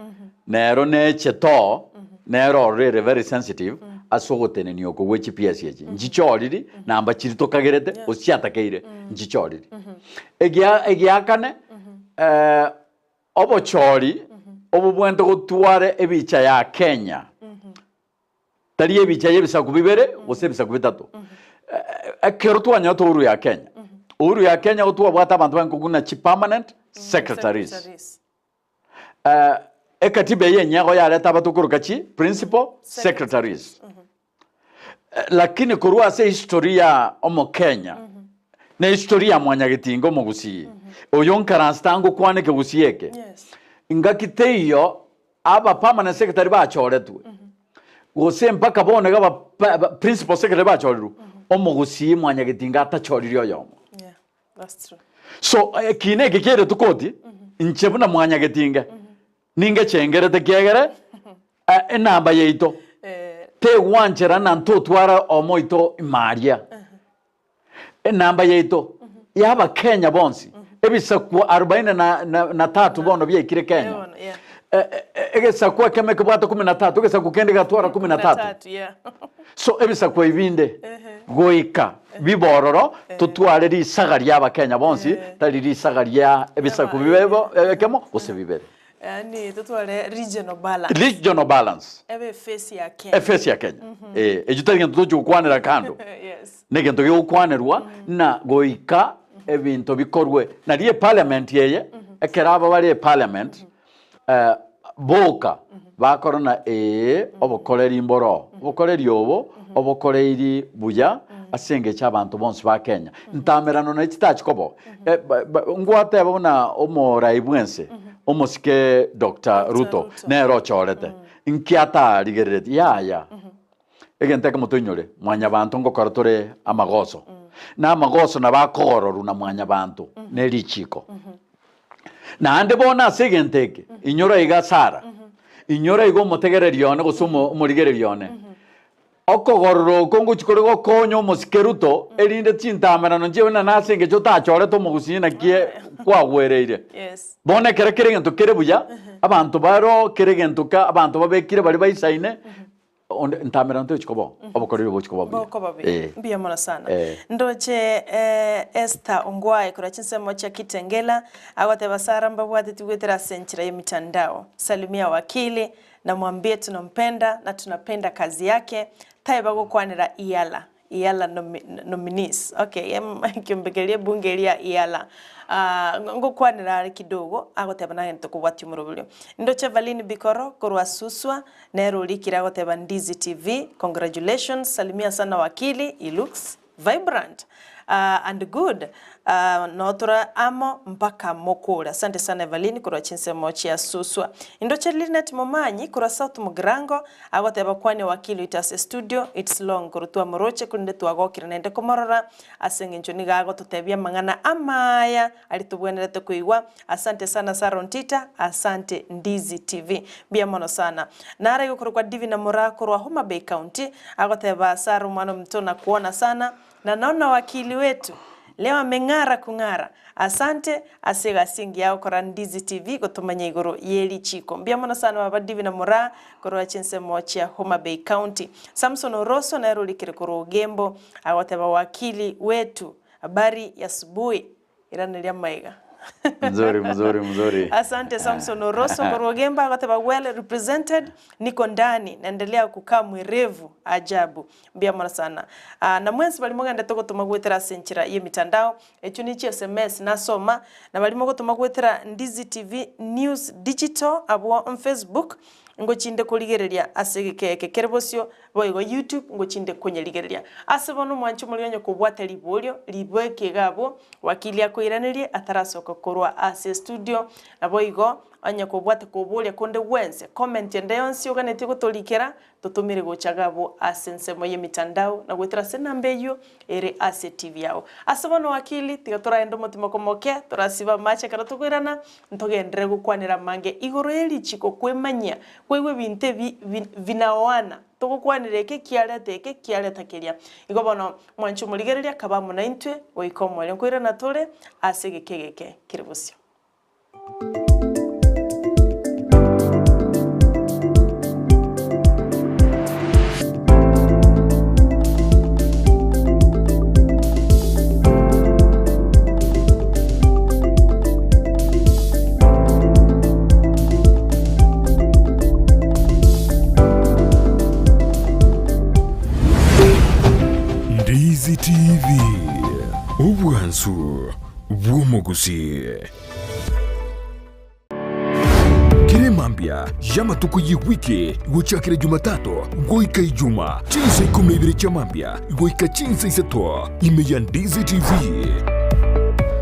nero neche too Nere ororo ere very sensitive ase ogotenenia oko gwe chipiasi echi. Nchichoriri namba chiri tokagerete gose chiatakeire nchichoriri. Egia egiakane obochori obobwenerete gotware ebicha ya Kenya tari ebicha ya ebisaku bibere gose ebisaku bitato. Ekero twanyorete uhuru ya Kenya, uhuru ya Kenya igo twabwate abanto barenge kobuna chi permanent secretaries. Secretaries. Ekatiba eye enyia igo yareta abatokoroka chi principal secretaries. Lakini korwa ase history ya omokenya na history ya mwanyagetinga omogusii oyo nkaransete ango kwana ekegusii eke ngaki teiyo aba permanent secretary bachoretwe gose mpaka bono iga aba principal secretary bachorirwe omogusii mwanyagetinga atachoriri oyomo. So ekiina eke kia rituko oti, inche buna mwanyagetinge, ningechengerete ekiagera enamba yaito tegwanchera na ntotwara omoito ime aria. Enamba yaito y'Abakenya bonsi, ebisaku arobaini na tatu bono biaikire Kenya, egesaku ekemo ekebwate kumi na tatu, egesaku kende gatwara kumi na tatu. So ebisaku ebi binde goika bibe ororo totware risaga ria abakenya bonsi tari risaga ria ebisaku bibe bo ekemo gose bibere. Yaani totware regional balance. Regional balance. Ebe efesi ya Kenya. Efesi ya Kenya. Eh, ekio tari gento tochi gokwanera kando. Yes. Negento gegokwanerwa na goika ebinto bikorwe. Nari eparliament eye, ekero aba bare eparliament, Boka, bakora na ee, obokoreri mboroo. Obokoreri obo obokoreiri buya ase engencho abanto bonsi ba Kenya. Ntamerano naye chitachi koba. Ngwateba buna omorai bwense, omosike Doctor Ruto, nere ochorete. Nki atarigereretie? Yaya. Egento ekemo toinyore, mwanyabanto ngokora tore amagoso. Na amagoso nabo akogororwa na mwanyabanto ne richiiko. Naende bono ase egento eke, inyora iga Sara, inyora iga omotegereri one gose omorigereri one, okogorora oko ngochia kore gokonya omosike Ruto, erinde chintamerano nchibe buna nase engencho otachorete omogusii naki kwagwereire. Bono ekero kere egento kere buya, abanto baroo kere egento ka abanto babekire baria baisaine, Onde ntamerano tochi koba oo, obokoreri bochi koba buya. Bokoba buya. Eh. Mbuya mono sana. Eh. Ndoche eh, Esther Ongwae korwa chinsemo chia Kitengela, agoteba Sarah mbabwatetie goetera ase enchera y'emitandao. Salimia wakili, na mwambie tunampenda na tunapenda kazi yake, taiba gokwanera EALA. EALA nomi nominees. Okay, em ekiombe keria ebunge eria ya EALA. Ah, ngokwanera are kidogo, agoteba nagente kobwatia omoroberio. Ndoche Evaline Bikoro korwa Suswa, Nere orikire agoteba Ndizi TV, congratulations, salimia sana wakili, he looks vibrant and good. Noo tore amo mpaka mokore. Asante sana Evaline korwa chinsemo chia Suswa. Indoche Linet Momanyi korwa South Mugirango agoteba kwania wakili oito ase studio, it's long korwa twamoroche korende twagokire naende komorora ase eng'encho nigo agototebia amang'ana amaya aria tobwenerete koigwa. Asante sana Sarah Ontita, asante Ndizi TV. Mbuya mono sana. Nare gokorokwa Divina Moraa korwa Homa Bay County agoteba Sarah omwana ominto nakuona sana. Na naona wakili wetu leo ameng'ara kung'ara. Asante ase egasi engiya agokora Ndizi TV gotomanya igoro ye richiko. Mbuya mono sana baba Divina Moraa korwa chinsemo chia Homa Bay County. Samson Oroso nere orikire korwa Ogembo agoteba wakili wetu habari ya asubuhi. Iraneria amaiga. Mzuri, mzuri, mzuri. Asante Samson Oroso korwa Ogembo agoteba well represented, niko ndani naendelea kukaa mwerevu ajabu. Mbuya mono sana. Ah, na mwensi baria mogendete gotoma goetera ase enchera y'emitandao, echio ne chi sms nasoma, na baria mogotoma goetera Ndizi TV News Digital abwo on Facebook, ngochinde korigereria ase egeka eke kere bosio, Boigo YouTube ngochinde konyerigereria. Ase bono omwanche omoria onye kobwata riborio, riboeke iga abwo, wakili akoiranerie atarasoka korwa ase estudio. Naboigo onye kobwate koboria konde gwensi, comment ende yonsi oganetie gotorikera, totomere gocha iga abwo ase ensemo y'emitandao na goetera ase enamba eyio ere ase TV yao. Ase bono wakili, tiga toraende omotimoko moke, torasibe amache ekero tokoirana, ntogenderere gokwanera amange igoro ye richiko kwemanyia, Kwaigwa ebinto ebi binaoana, togokwanera eke kiareta eke, kiareta keria. Igo bono, mwanche omorigereria, kaba amo naintwe goika omoerio. Nkoirana tore ase egeka egeke kere bosio. Ndizi TV, obwansu bw'omogusii. Kera emambia y'amatuko y'ewiki gochakera Jumatatu goika Ijuma, chinsa ikomi na ibere chia mambia goika chinsa isato, ime ya Ndizi TV.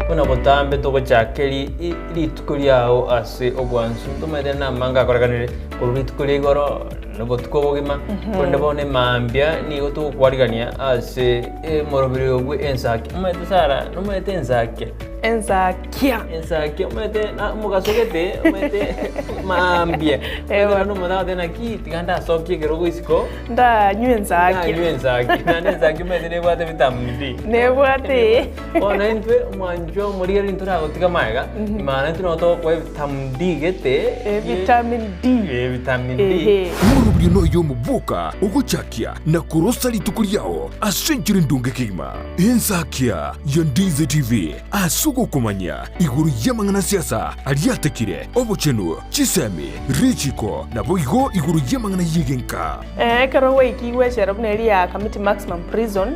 Buna botambe togochaka rituko riao ase obwansu, ntomaete namange akorekanire korwa rituko ria igoro na obotuko obogima, korende bono emambia nigo togokwarigania ase omoroberi oyo bwe ensaki. Omanyete Sarah, nomanyete ensakia? Ensakia. Ensakia omanyete na omogaso gete, omanyete mambia. Eeh Omanyete omonto agoteba naki tiga ndasokie ekerogo isiko. Ndanywe ensakia. Ndanywe ensakia. Naende ensakia omanyete nebwate vitamin D. Nebwate. Bono intwe omwanchwa omorigereria ntoragotiga magega, maana intwe nabo togokoa evitamin D gete. Vitamin D. Vitamin D. Ehe. Omorobio noyo omoboka ogochakia na korosa rituko riao ase enchera endonge kegima. Ensakia ya Ndizi TV ase ogokomanya igoro y'amang'ana siasa aria atekire, obochenu, chisemi, richiko, naboigo igoro y'amang'ana y'egenka. Ekero gwaikigwe echela buna eria ya Kamiti Maximum Prison,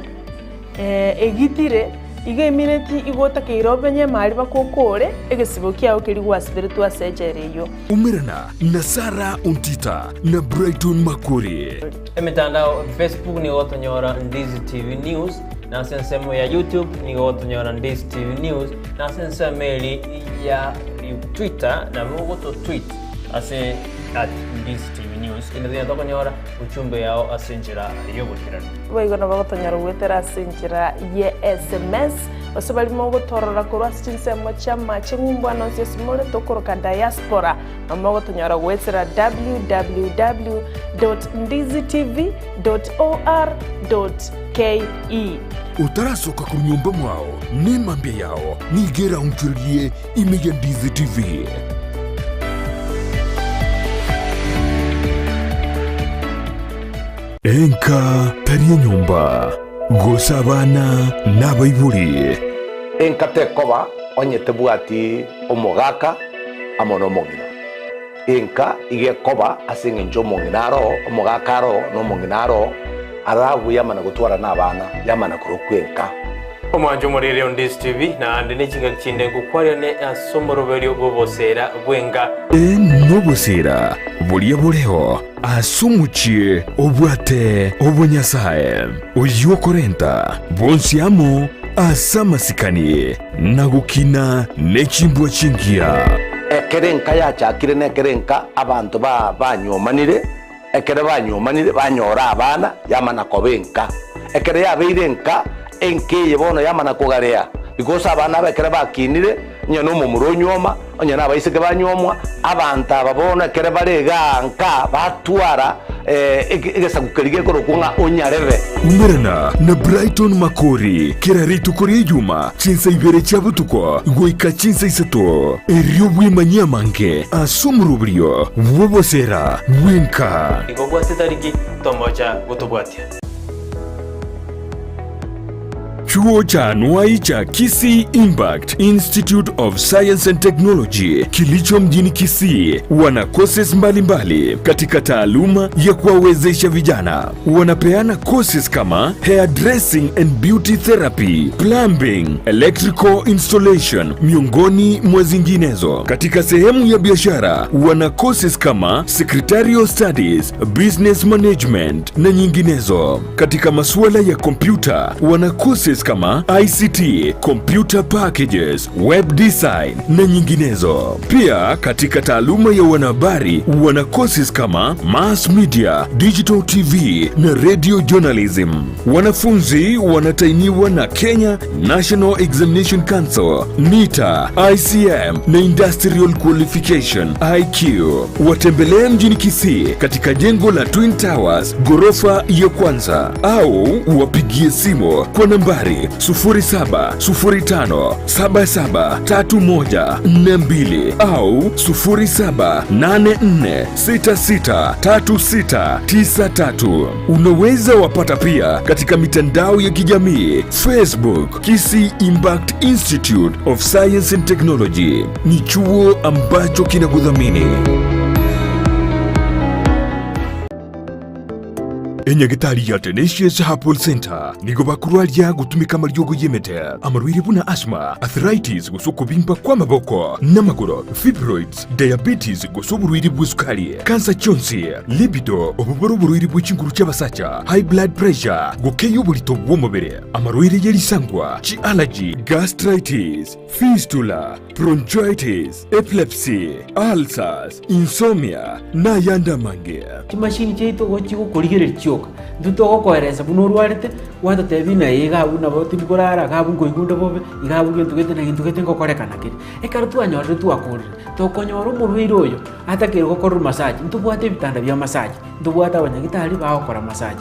egitire, igo emineti igo otakeire omenye emari mpaka okore egesibo kiao keria gwasiberetwe ase echela eyio. Umerana na Sarah Ontita na Brighton Makori. Emetandao, Facebook nigo gotonyora Ndizi TV News, na ase ensemo ya YouTube nigo gotonyora Ndizi TV News, na ase ensemo eri ya Twitter nabo ogoto tweet ase at Ndizi TV News ende tonya tokonyora uchumbe yao ase enchera y'oboikeranu. Boigo nabo gotonyora goetera ase enchera ye sms, gose baria mogotorora korwa ase chinsemo chi'amache ng'umbu ande onsi ase more tokoroka diaspora, nabo mogotonyora goetera www dot ndizitv dot or dot ke. Otarasoka korwa nyomba mwao, nemambia yao nigo eraonchorerie ime ya Ndizi TV. Enka tari enyomba, gose abana nabaibori. Enka tekoba onye tebwati omogaka amo nomong'ina. Enka iga ekoba ase engencho omong'ina aroo, omogaka aroo, na omong'ina aroo, aragwe yamana gotwara nabana, yamana korokwa enka. Omwancho omoriri o Ndisi TV, naende ne chingaki chinde ngokwarerane ase omoroberio bw'oboseera bw'enga. Ee, nobosera boria boreo ase omochie obwate obonyasae, oyio okorenta bonsi amo ase amasikani na gokina ne chimbwa chingiya. Ekero enka yachakire nekero enka abanto banywomanire, Ekero banywomanire banyora abana, yamana koba enka. Ekero yabeire enka, enka eye bono yamana kogarea, because abana aba ekero bakinire, onye na omomura onywoma, onye na abaiseke banywomwa, abanto aba bono ekero bare igaa nka, batwara egesaku keria gekorokwa ng'a onyarebe. Umerana na Brighton Makori kera rituko ri'Ejuma chinsa ibere chia botuko goika chinsa isato, erio bwemanyie amange ase omoroberio bw'oboseera bw'enka. Igo obwate tariki tomocha gotobwatia. Chuo cha anuai cha Kisii Impact Institute of Science and Technology kilicho mjini Kisii wana courses mbalimbali katika taaluma ya kuwawezesha vijana. Wanapeana courses kama hairdressing and beauty therapy, plumbing, electrical installation miongoni mwa zinginezo. Katika sehemu ya biashara wana courses kama secretarial studies, business management na nyinginezo. Katika masuala ya kompyuta wana courses kama ICT, computer packages, web design na nyinginezo. Pia katika taaluma ya wanahabari wana courses kama mass media, digital TV na radio journalism. Wanafunzi wanatainiwa na Kenya National Examination Council, NITA, ICM na Industrial Qualification IQ. Watembelee mjini Kisii katika jengo la Twin Towers ghorofa ya kwanza, au wapigie simu kwa nambari 0705773142 au 0784663693. Unaweza wapata pia katika mitandao ya kijamii Facebook, Kisii Impact Institute of Science and Technology. Ni chuo ambacho kinakudhamini. Enyagitari ya Tenacious Herbal Center nigo bakorwaria gotumeka amariogo y'emete, amarwaire buna asthma, arthritis gose okobimba kw'amaboko n'amagoro, fibroids, diabetes gose oborwaire bw'esukari, kansa chionsi, libido, obo bore oborwaire bwe chinguru chi'abasacha, high blood pressure, gokeyia oborito bw'omobere, amarwaire ye risangwa, chi'allergy, gastritis, fistula, bronchitis, epilepsy, ulcers, insomnia, na ayande amange. Chimashini chiaito igo chigokorigereria chioka, intwe togokoeresa buna orwarete, gwatotebia ng'a ee iga abwo nabo tindi korara, iga abwo nkoigwa onde bobe, iga abwo gento gete na gento gete ngokorekana kere. Ekero twanyorire twakorire, tokonyora omorwaire oyo atakeire gokorerwa massage, ntobwate ebitanda bia massage, ntobwate abanyagitari bagokora massage.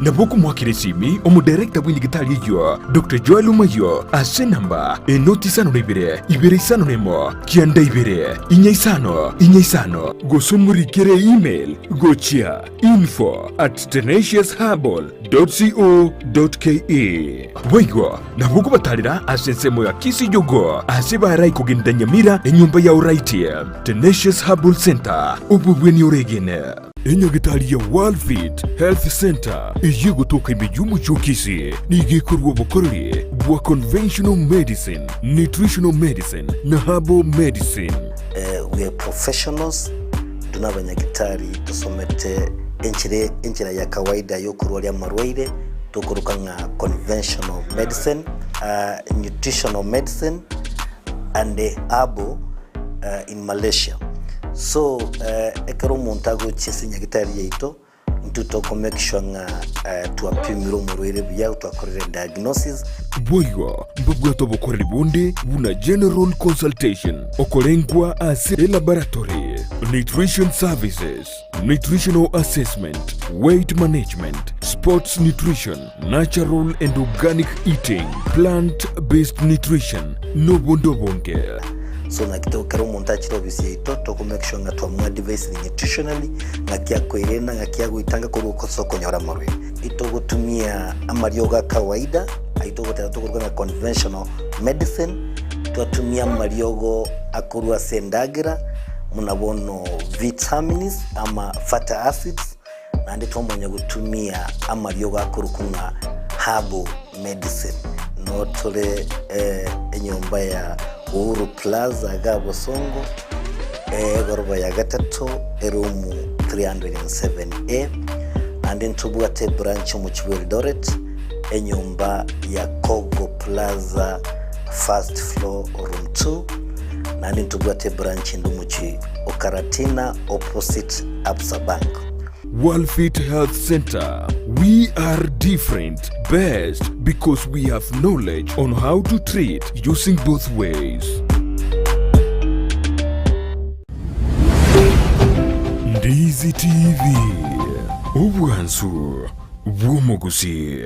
Nabo okomoakera esimi omodarekta bw'enyigitari eyio, Doctor Joel Omayio, ase enamba enoti isano na ibere, ibere isano na emo, kianda ibere, inya isano, inya isano, gose omorikere email gochia info at tenaciousherbal dot co dot ke. Boigo nabo okobatarera ase ensemo ya Kisii-Jogoo ase barai kogenda Nyamira enyomba ya Oraiti, Tenacious Herbal Center, obobweni oregene. Enyagitari ya World Fit Health Center eyio egotoka ime y'omochie o Kisii nigo ekorua obokoreri bwa conventional medicine, nutritional medicine na herbal medicine. We are professionals, intwe nabanyagitari tosomete enchera enchera ya kawaida yokorwaria amarwaire tokoroka ng'a conventional medicine, nutritional medicine and herbal in Malaysia. So ekero omonto agochia ase enyagitari yaito, intwe toko make sure ng'a twapimire omorwaire buya, twakorire diagnosis. Boigo mbabwate obokoreri bonde buna general consultation, okorengwa ase elaboratory, nutrition services, nutritional assessment, weight management, sports nutrition, natural and organic eating, plant based nutrition, nobonde obonge. So naki to ekero omonto achire ofisi yaito, toko make sure ng'a twamoadvisire nutritionally, ng'aki akoirena, ng'aki agoitanga korwa ase okonyora amarwaire. Itogotumia amariogo a kawaida, ayio togoteba tokoruga ng'a conventional medicine, twatumia amariogo akorwa ase endagera, buna bono vitamins ama fatty acids. Naende twamanya gotumia amariogo akorokwa ng'a herbal medicine. Noo tore enyomba ya Uhuru Plaza igaa Bosongo, egoroba ya gatato, eroom 307A. Naende ntobwate ebranch omochie bwa Eldoret, enyomba ya Kogo Plaza first floor room 2. Naende ntobwate ebranch ende omochie o Karatina opposite Absa Bank. Walfit Health Center, We are different, best because we have knowledge on how to treat using both ways. Ndizi TV, obwansu bw'omogusii.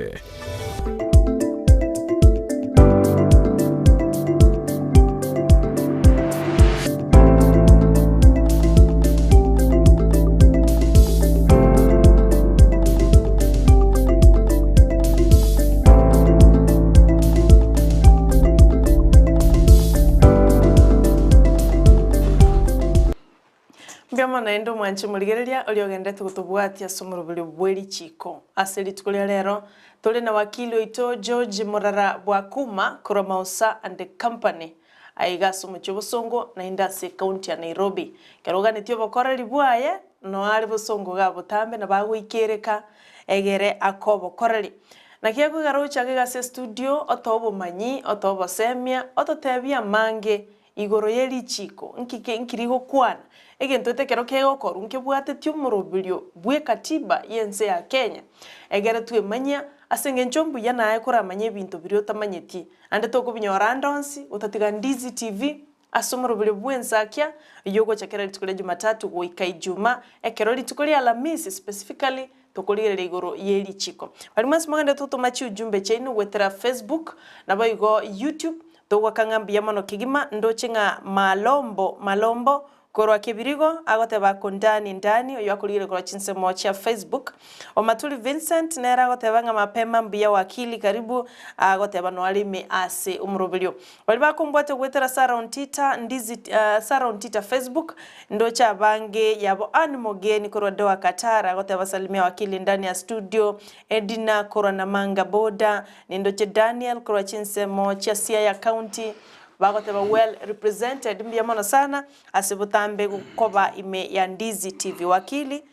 Mbuya mono naende omwanche morigereria oria ogenderete gotobwatia ase omoroberi bwe richiko. Ase rituko ria rero tore na wakili oito George Morara Bwakuma korwa Mausa and Company aiga ase omochie o Bosongo naende ase ecounty ya Nairobi. Ekero oganetie obokoreri bwaye noe are Bosongo iga botambe nabo agoikereka egere ake obokoreri. Naki akoigara gochaka iga ase estudio otoe obomanyi, otoe obosemia, ototebie amange Igoro ye richiiko, nki nki rigokwana? Egento ete ekero kegokorwa nkebwatetie omoroberio bw'ekatiba y'ense ya Kenya, egere twemanyia, ase engencho mbuya naye koramanye ebinto biria otamanyeti, ande tokobinyora ande onsi gotatiga Ndizi TV ase omoroberio bw'ensakia oyio ogocha kera rituko ria Jumatatu goika Ijumaa, ekero rituko ria Alamisi specifically tokorigereria igoro ye richiko. Baria mwensi mogende totoma chiujumbe chiaino goetera Facebook naboigo YouTube, Togoaka ng'a mbuya mono kegima, ndoche ng'a Malombo Malombo korwa Kebirigo agoteba ako ndani ndani, oyio akorigereria korwa chinsemo chia Facebook. Omaturi Vincent nere agoteba ng'a mapema mbuya wakili karibu, agoteba noare ime ase omoroberio. Baria bakombwatia goetera Sarah Ontita Ndizi Sarah Ontita Facebook, ndoche abange yabo Ann Mogeni korwa Doha Qatar agoteba salimia wakili ndani ya studio, Edina korwa Namanga boda, Nindoche Daniel korwa chinsemo chia Siaya County bagoteba well represented mbuya mono sana ase botambe koba ime ya Ndizi TV Wakili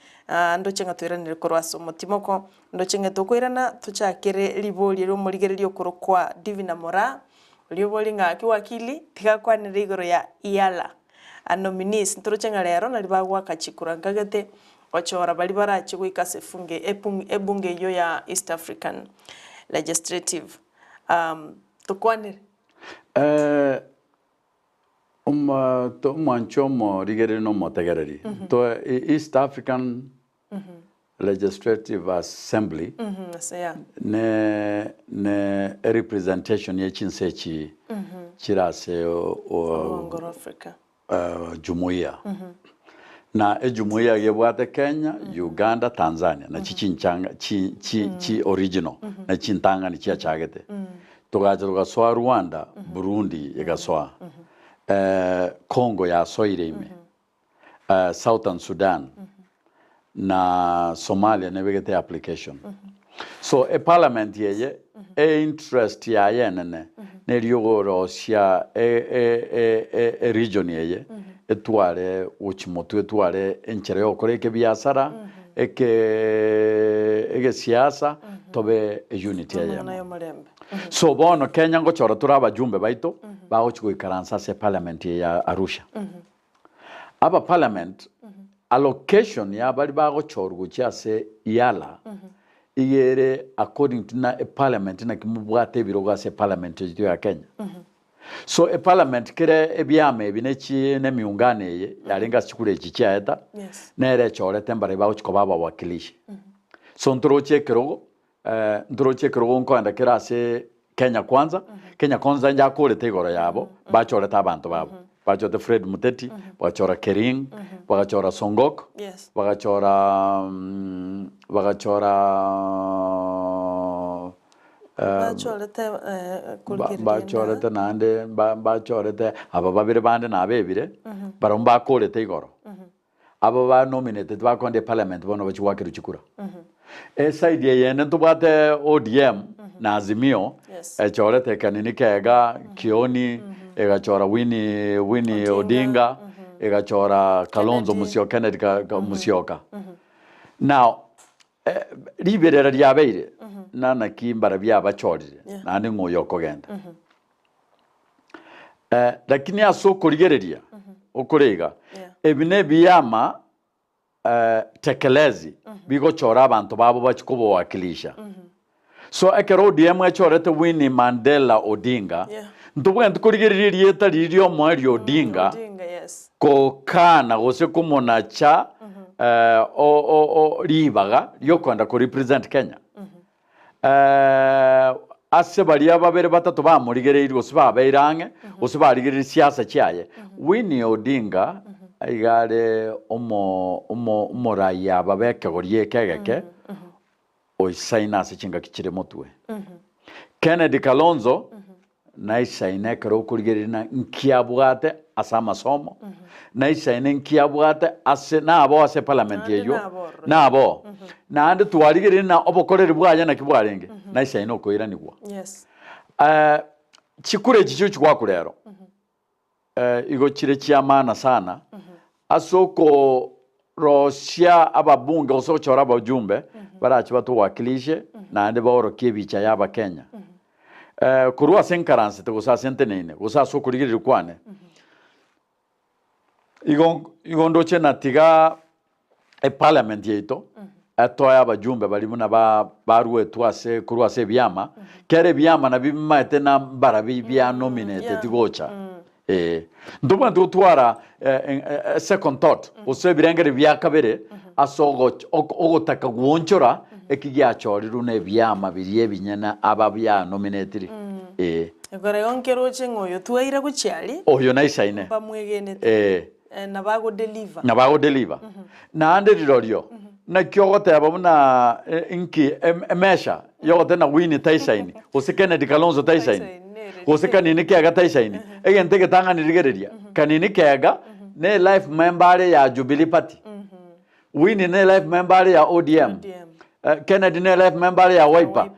ndoche ng'a toiranere korwa ase omotimoko ndoche ng'a tokoirana tochakere riborio riomorigereria okorokwa Divina Moraa oria obori ng'a aki Wakili tiga akwanere igoro ya EALA nominees ntoroche ng'a rero nari bagoaka chikura nkagete Gochora baria barache goika ase efunge ebunge eyio ya East African Legislative. Tokwanere. Omwancho omorigereria na omotegereri to East African Legislative Assembly ne ne erepresentation ye chinse echi chire ase Orongo rwa Africa. Jumuiya. Na ejumuiya iga ebwate Kenya, Uganda, Tanzania, nachi chinchanga chi chi chi original, na chintang'ani chiachagete. Togacha togasoa Rwanda, Burundi egasoa, Congo yasoire ime, Southern Sudan, na Somalia nebegete application. So eparliament eye e interest yaye enene neri ogorosia e region eye etware gochi motwe etware enchera ya gokora ekebiasara eke egesiasa tobe e unity eyemo. So bono Kenya ngochora tore abajumbe baito bagochi goikaransa ase eparliament eye ya Arusha. Aba parliament allocation ya baria bagochorwa gochia ase EALA iga ere according to na eparliament naki mobwate ebirogo ase eparliament yaito ya Kenya. So eparliament kere ebiama ebi ne chi ne emiungano eye yarenge ase chikura echi chiaeta nere echorete mbaria bagochi koba abawakilishi. So ntoroche ekerogo Ntoroche ekerogo nkoenda kere ase Kenya Kwanza, Kenya Kwanza inche akorete igoro yabo, bachorete abanto babo. Bachorete Fred Muteti, bagachora Kering, bagachora Songok, bagachora bagachora bachorete naende bachorete aba babere bande nabebire, barabwo mbakorete igoro. Aba ba nominated bakoenda eparliament bono bachia goakerwa chikura. Eside eyende ntobwate ODM na Azimio Yes. echorete ekanini kega Kioni egachora Winnie Winnie Odinga egachora Kalonzo Kennedy. Musyoka Kennedy Ka- Ka- Musyoka. Now eh, riberera riabeire na naki mbarabia abachorire Yeah. naende ng'o oyo okogenda. Eh, lakini ase okorigereria okore iga Yeah. ebi nebiama eh, tekelezi bigochora abanto babo bachie kobowakilisha. So ekero ODM echorete Winnie Mandela Odinga, Yeah. ntobwenereti korigereria erieta riria riomoerio Odinga, Odinga, yes. kokana gose komonacha eh, o- o- o- ribaga riokoenda korepresent Kenya. Eh, ase baria babere batato bamorigereirie gose babeire ang'e gose barigereirie siasa chiaye Winnie Odinga iga are omo omo omoraia aba b'ekegori eke egeke oisaine ase chingaki chire motwe. Kennedy Kalonzo naisaine ekero okorigereria na nki abwate ase amasomo, naisaine nki abwate ase nabo ase eparliament Naende eywo, nabo ororo. nabo. Naende twarigereria na obokoreri bwaye naki bwarenge, naisaine okoiranigwa. Yes. Eh, chikura echi chiochigwakwa rero, eh, igo chire chia maana sana, ase okorosia ababunge gose gochora abajumbe, barache batowakilishe, naende baorokie ebicha ya abakenya. Eh, korwa ase nkaransete gose ase nteneine, gose ase okorigereria kwane, igo igo ndoche natiga eparliament yaito etoe abajumbe baria buna ba baruetwe ase korwa ase ebiama, kera ebiama nabio bimaete na mbarabi bia nominateti gocha eh. Ntobwenerete gotwara second thought gose ebirengererio bia kabere ase ogoch ogotaka gwonchora eki giachorirwe na ebiama biria ebinyene aba bia nominatiri eh. Ekero igo nkeroche ng'a oyo twaira gochia aria, Oyo naisaine mbamwegenete. eh. Eh, nabo agodeliver. Nabo agodeliver. Naende rirorio, naki ogoteba buna eh, inki em- emesha yogoteba na Winnie taisaini, gose Kennedy Kalonzo taisaini, Taisaini, nere. gose Kanini Kega taisaini. Egento egetang'ani rigereria, Kanini Kega ne life member are ya Jubilee Party. Winnie ne life member are ya ODM. ODM. Eh, Kennedy ne life member are ya Wiper. Wiper.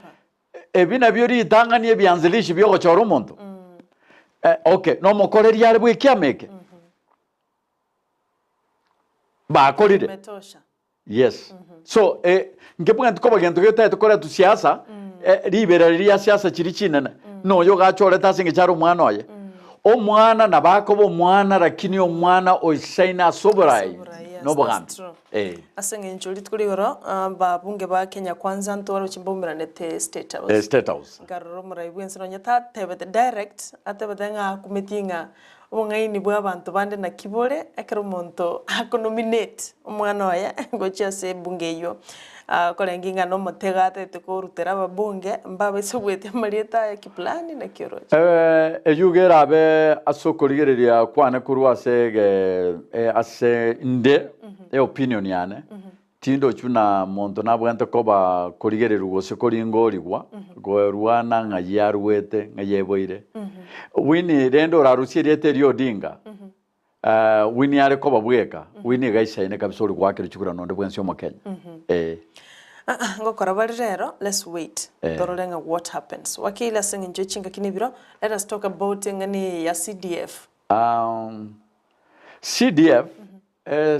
Ebi nabio ritang'ani ebianzilishi bi'ogochora omonto. Eh, okay, nomokoreri are bw'ekiama eke? Bakorire. Imetosha. Yes. So, eh, nkebwenti koba gento getaete koretwa siasa, eh, riberera ria siasa chiri chinene, noyo ogachorete ase eng'encho are omwana oye. Omwana nabo akoba omwana lakini omwana oisaine ase oborai Ase oborai, yes, nobogambi. that's true. Eh. Ase eng'encho rituko rigoro, ababunge ba Kenya Kwanza ntwaroche mbaumeranete State House. Eh, State House. Nkarora omorai bw'ense nonye tatebete direct, atebete ng'a akumetie ng'a obong'aini bwa abanto bande naki bore, ekero omonto akonominate omwana oye gochia ase ebunge eywo, akorenge ng'a nomotego atagete korutera ababunge, mbabaise goetia amarieta aya kiplani naki oroche. Eyio iga erabe ase okorigereria kwane korwa ase ege ase inde eopinion yane, tindochi buna monto nabwenerete koba korigererwa gose koringorigwa korwana ng'ai aruete ng'ai aiboire. Winnie rende orarusie erieta erio Odinga, Winnie are koba bweka, Winnie iga aisaine kabisa ore goakerwa chikura nonde bwensi omokenya. Eh. Aa, ngokora bare rero, let's wait Eh. torore ng'a what happens. Wakili ase eng'encho ye chingaki na ebiro, let us talk about eng'ana eye ya CDF. CDF,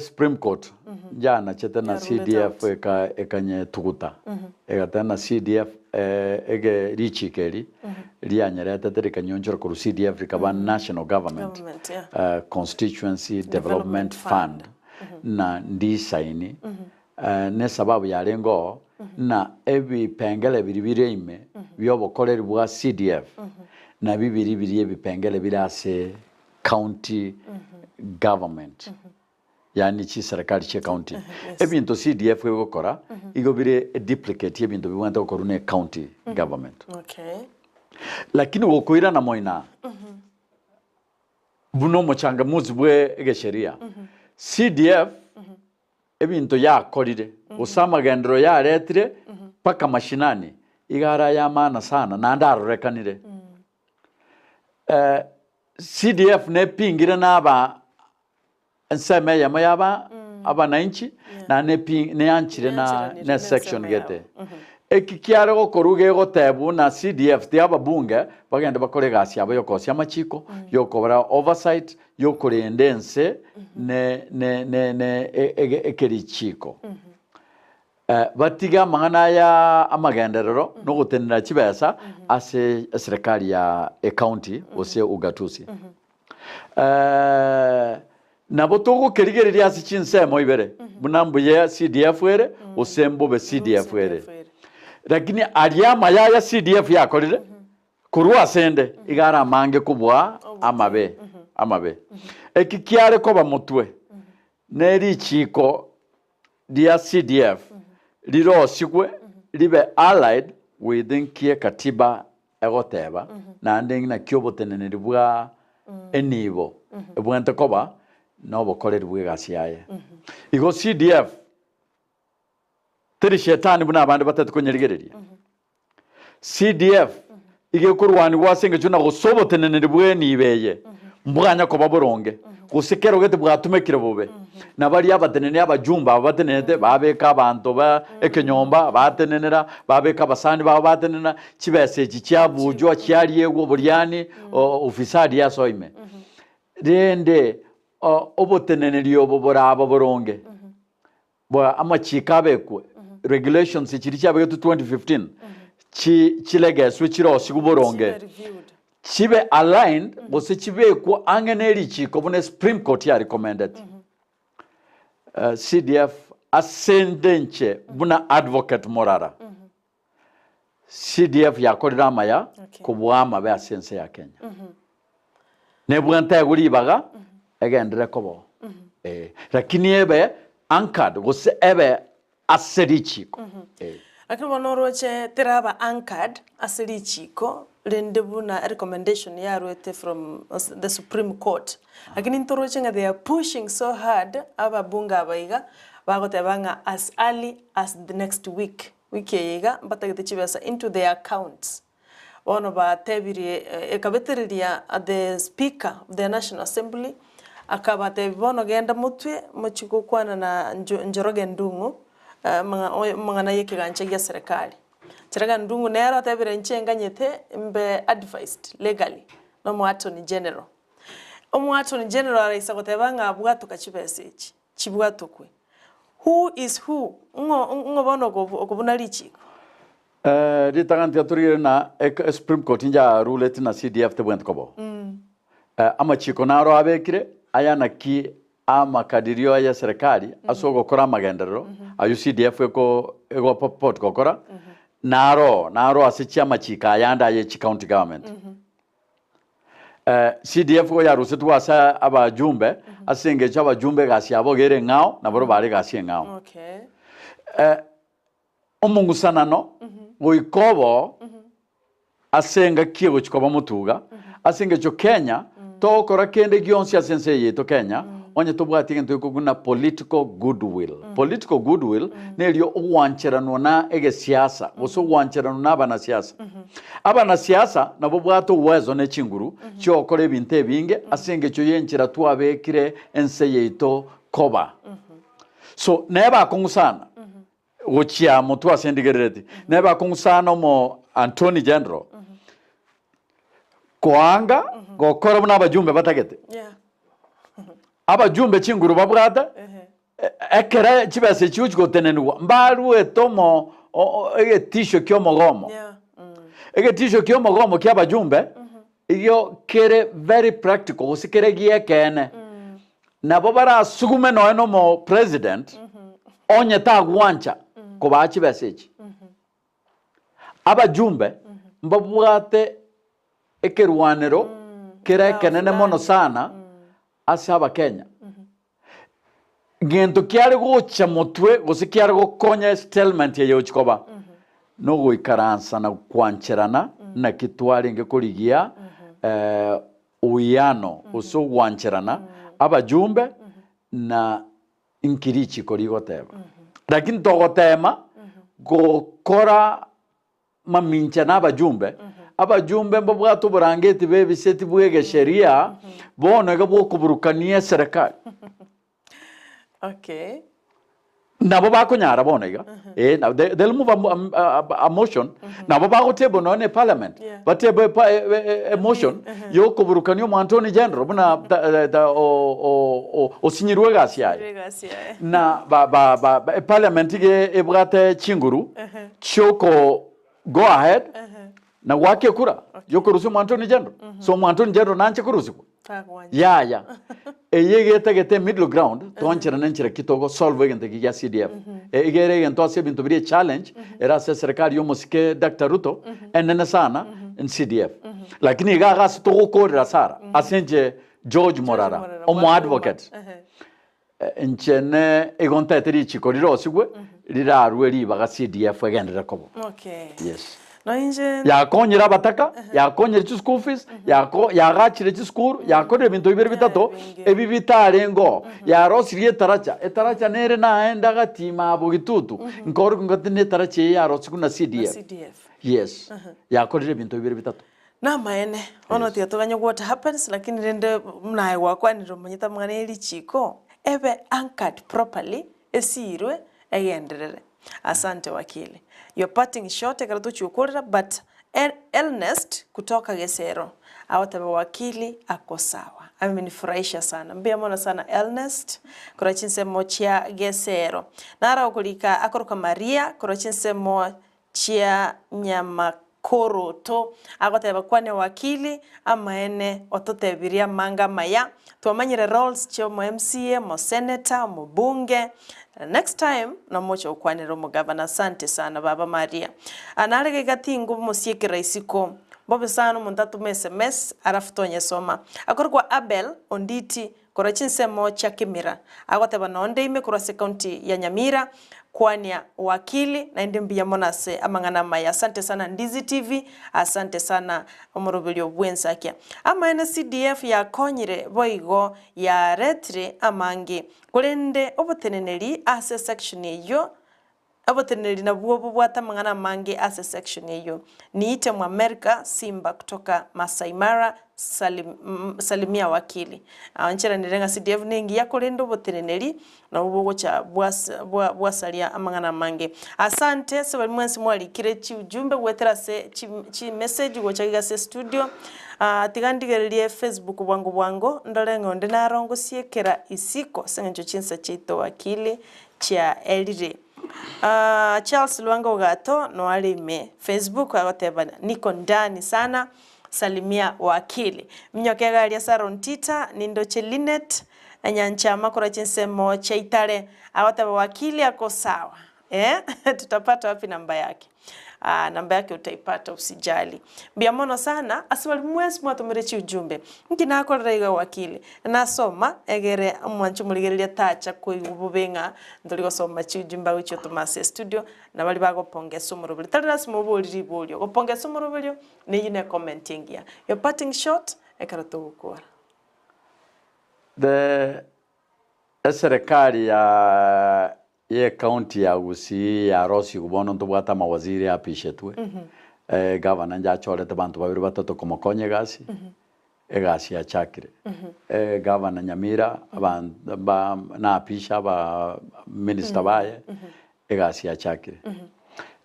Supreme Court yanachete na Ya ruled CDF out. eka ekanyetuguta egateba na CDF ege richiko eri rianyeretete rikanyionchora korwa CDF rikaba National Government, Government, yeah. Constituency Development Development Fund. Fund na ndisaini ne sababu yarenge oo na ebipengele biria bire ime biobokoreri bwa CDF nabio biria biria ebipengele bire ase county government yaani chiserikali chia county ebinto CDF egokora igo bire eduplicate y'ebinto bibwenerete gokorwa ne county government. Okay. Lakini gokoirana moino aa buna omochangamuzi bwe egesheria CDF ebinto yakorire gose amagenderero yaretire mpaka mashinani iga are aya maana sana naende arorekanire. CDF nepingire na aba ensemo eyemo yaba abananchi na nepi neanchire na Neancheranire ne section nensemo gete. yabo. Eki kiare gokorwa gegotebwa na CDF ti ababunge bagende bakore egasi yabo yokosia amachiko, yokobora oversight, yokorenda ense ne ne ne ne ege ekerichiko. Batige amang'ana aya amagenderero na ogotenena chibesa ase eserekari ya ecounty gose ugatuzi. Nabo togokerigereria ase chinsemo ibere buna mbuya CDF ere gose mbobe CDF ere. Lakini aria amaya aya CDF yakorire korwa asende iga are amange kobua amabe amabe. Eki kiare koba motwe ne richiiko ria CDF rirosigwe ribe allied with nki ekatiba egoteba naende naki oboteneneri bwa enibo ebwenerete koba na obokoreri bw'egasi yaye. Igo CDF teri shetani buna abande batete konyerigereria. CDF iga ekorwanigwa ase engencho na gose oboteneneri bw'enibo eye mbwanya koba boronge, gose kerogete bwatumekire bobe, na baria abateneneri abajumbe aba batenenete babeka abanto ba ekenyomba batenenera, babeka abasani babo batenenera, chibesa echi chiabujwa chiariegwa oboriani ufisadi yasoa ime. Rende oboteneneri obo boraba boronge. Bwa amachiiko abekwe, regulations chiria chiabegetwe 2015, chi chilegeswe chirosigwe boronge, Chibe reviewed. chibe aligned gose chibekwe ang'e ne richiiko buna Supreme Court ya recommendeti. CDF ase ende inche buna advocate morara, CDF yakorire amaya Okay. kobua amabe ase ense ya Kenya. Nebwate egwe ribaga egenderere koba oo. Eh, lakini ebe anchored gose ebe ase richiko. Eh. Lakini bono oroche teraba anchored ase richiko rende buna recommendation yarwete from the Supreme Court. Lakini ntoroche ng'a they are pushing so hard ababunge aba iga bagoteba ng'a as early as the next week, wiki eye iga mbatagete chibesa into their accounts. Bono batebirie ekabetereria the speaker of the National Assembly, akabatebia bono genda motwe mochie gokwana na Njoroge Ndung'u amang'ana ya ekegancha gia serikali. Njoroge Ndung'u nere otebire inche nganyete mbe advised legally na omo attorney general. Omo attorney general araisa goteba ng'a bwatoka chibesa echi, chibwatokwe. Who is who? Ng'o ng'o bono okobuna richiko? Ritang'ani tiga torigererie na Supreme Court inche yaruleti na CDF tebwenereti koba oo. Amachiko naro abekire aya naki amakadirio aya eserekari ase ogokora amagenderero ayio CDF eko egopoport gokora naro naro ase chiamachiko ayande aye chi county government. CDF igo yarusetigwe ase abajumbe ase engencho abajumbe egasi yabo iga ere eng'ao nabarobwo bare egasi eng'ao. Okay. Omong'usanano goika obo ase engaki egochia koba motuga, ase engencho Kenya togokora kende gionsi ase ense eye yaito Kenya onye tobwati egento gekogwa buna political goodwill. Political goodwill nerio ogwancheranwa na egesiasa gose ogwancheranwa na abanasiasa. Abanasiasa nabo bwate uwezo ne chinguru chiogokora ebinto ebinge ase engencho y'enchera twabekire ense yaito koba. So nebe akong'u sana gochia motwe ase ndigerereti, nebe akong'u sana omo Antony General koanga gokora buna abajumbe batagete. Abajumbe chinguru babwate, ekere chibesa echi chigochi gotenenigwa, mbaruete omo egetisho kia omogomo. Egetisho kia omogomo kia abajumbe, igo kere very practical gose kere gi'ekeene. Nabo barasugume nonya na omo president onye tagwancha kobaa chibesa echi. Abajumbe mbabwate ekerwanero kere ekenene mono sana ase abakenya. Gento kiare gocha motwe gose kiare gokonya estatement eye gochia koba nogoikaransa na gwancherana naki twarenge korigia uwiano gose ogwancherana abajumbe na inki richiko rigoteba. Lakini togotema gokora mamincha na abajumbe, abajumbe mbabwate oborangeti b'ebiseti bw'egesheria bono iga bw'okoburukania eserekari. Okay. Nabo bakonyara bono iga, eh, na they, they'll move a, a, a, a motion, nabo bagotable nonya ne parliament, Yeah. batable epa- e- e- e- e motion yokoburukania omoantony general buna ta- eh, ta- o- o- o- osinyirwe egasi yaye. Egasi yaye. Na ba, ba, ba, ba, eparliament iga ebwate chinguru chioko go ahead na goaka ekura yokorusia omoantony general. So omoantony general nanche korusigwa? Tagwancha. Yaya, eye iga etagete middle ground, toancherane nchera ki togo solve egento eke gia CDF. Eh, iga ere egento ase ebinto biria echallenge, ere ase eserekari ya omosike Doctor Ruto, enene sana, in CDF. Lakini iga iga ase togokorera sara, ase inche George Morara, Morara, omo bwakuma. advocate, eh, inche ne igo ntaete richiko rirosigwe, rirarue ribaga CDF egenderere koba. Okay. Yes. Noinche Yakonyire abataka, yakonyire chischool fees, yako yagachire chisukuru, yakorire ebinto bibere bitato, Ebinge. ebi bitarenge oo. Yarosirie etaracha, etaracha nere naende agatima abwo gitutu, nkorokwa ngati na etaracha eye yarosigwe na CDF. CDF. Yes, yakorire ebinto bibere bitato. Namaene, bono tiga toganye what happens, lakini rende buna aye gwakwanire omanyete amang'ana ya richiko, ebe anchored properly, esiirwe, egenderere. Asante wakili. Your parting shot ekero tochia gokorera but Elnest kutoka Gesero agoteba wakili ako sawa. Amenifurahisha sana. Mbuya mono sana Elnest korwa chinsemo chia Gesero. Naro okorika akoroka Maria korwa chinsemo chia Nyamakoroto agoteba kwane wakili amaene ototebirie amanga amaya twamanyire roles chia omo MCA, omo senator, omobunge next time nomoche gokwanera omogavana asante sana baba Maria. Nare gaiga tingomosiekera isiko mbobe sana omonto atome sms alafu tonyesoma. Akorokwa Abel Onditi Korwa chinsemo chia Kimira, agoteba nonde ime korwa ase county ya Nyamira, kwania wakili naende mbuya mono ase amang'ana amaya. Asante sana Ndizi TV, asante sana omoroberio bw'ensakia. Amaene CDF yakonyire boigo yaretire amange, korende oboteneneri ase section eyio Oboteneneri nabwo bobwate amang'ana amange ase section eyio. Niite Mwamerika Simba kutoka Masai Mara salim, salimia wakili. Ancheranire ng'a CDF nengiya korende oboteneneri nabwo bogocha bwas, bwa, bwasaria amang'ana amange. Asante ase baria mwensi mwarikire chiujumbe goetera ase chi, chi message gocha iga ase estudio. Ah, tiga ndigererie Facebook bwango bwango ndore ng'a onde naro ngosiekera isiko ase eng'encho chinsa chiaito wakili chiaerire. Charles Lwanga Ogato noare ime Facebook agoteba niko ndani sana salimia wakili. Minyoka egari ya Saron Tita nindoche Linet Nyanchama korwa chinsemo chia Itare agoteba wakili ako sawa eh tutapata wapi namba yake. Aa, namba yake utaipata usijali. Mbuya mono sana ase baria mwensi mwatomire chiujumbe. Inki nakorera iga wakili? Nasoma egere omwanche omorigereria tacha koigwa bobe ng'a ntori gosoma chiujumbe agochia otoma ase estudio na baria bagopongesa omoroberio. Tari lasima oborie riborio, gopongesa omoroberio neyio ne comment engiya. Your parting shot ekero togokora. The eserekari ya Y'ecounty ya Gusii yarosigwe bono ntobwate amawaziri apishetwe, egavana inche achorete banto babere batato komokonya egasi, egasi yachakire. Egavana Nyamira aban ba naapishe aba minister baye, egasi yachakire.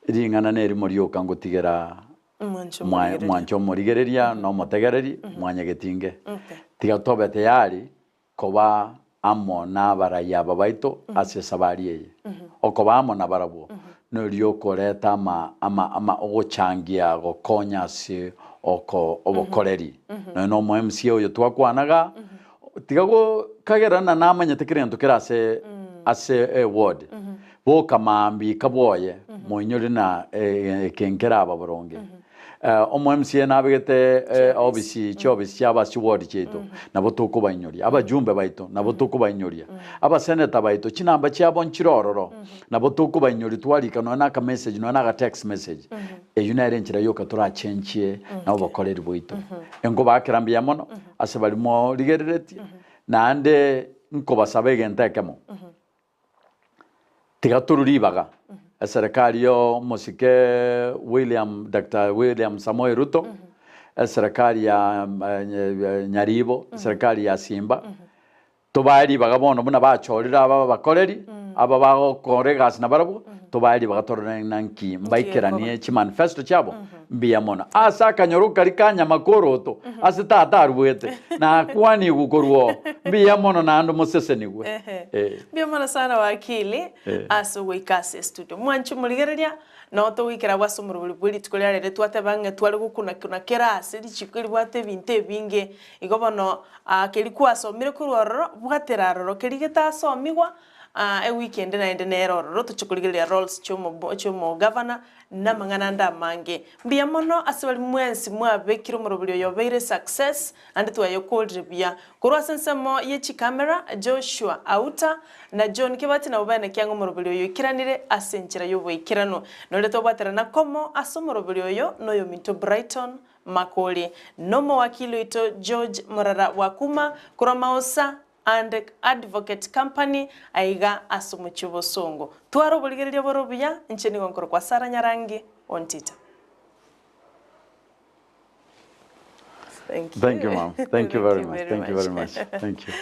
Ring'ana nerimo rioka ngotigera Mwanche mwa omorigereria. mwanche omorigereria na omotegereri mwanyagetinge. Okay. Tiga tobe tayari Koba amo nabarai aba baito ase esabari eye, okoba amo nabarabwo noria okoreta ama ama ama ogochangia gokonya ase oko obokoreri. Nonya na omo MCA oyo twakwanaga, tiga gokagera ng'a namanyete kera egento kere ase ase eward, boka maambia ika bwoye, moinyore na eke nkeraba boronge. Omo MCA nabegete obisi chiobisi chia aba chiward chiaito nabo tokobainyoria, abajumbe baito nabo tokobainyoria, abaseneta baito chinamba chiabo nchire ororo nabo tokobainyoria twarika nonya na aka message nonya na aka text message. Eyio nere enchera yoka torachenchie na obokoreri bwaito. Nkobakera mbuya mono ase baria morigereretie naende nkobasaba egento ekemo. Tiga torwe ribaga eserekari y'omosike William Doctor William Samoei Ruto, eserekari ya Nyaribo, eserekari ya Simba, Tobae ribaga bono buna bachorire aba abakoreri, aba bagokora egasi nabarabwo, tobae ribaga torore ng'a nki mbaikeranie chimanifesto chiabo mbuya mono. Ase akanyoro karia ka nyamakoroto ase tata aruete, nakwanigwe korwa oo, mbuya mono naende mosesenigwe. Eh. Mbuya mono sana wakili Eh. ase ogoika ase estudio. Mwanche morigereria, Nao togoikera abwo ase omorobori bwe rituko ria rere twateba ng'a tware gokuna-kuna kera ase richiko eribwate ebinto ebinge. Igo bono keria kwasomire korwa ororo, bwatera aroro, keria getasomigwa ewiki ende naende nere ororo toche korigereria roles chi'omogavana na amang'ana ande amange. Mbuya mono ase baria mwensi mwabekire omorobori oyo obeire success naende twayokorire buya. Korwa ase ensemo ye chicamera, Joshua Auta na John Kibati nabwo bene kiang'a omoroberi oyo oikeranire ase enchera y'oboikeranu. Noria twabwaterana komo ase omoroberi oyo noyominto Brighton Makori, na omowakili oito George Morara Wakuma korwa Maosa and Advocate Company aiga ase omochie obosongo. Twara oborigereria bore obuya, inche nigo nkorokwa Sarah Nyarangi Ontita. Thank you. Thank you, ma'am. Thank you very much. Thank you very much. Thank you.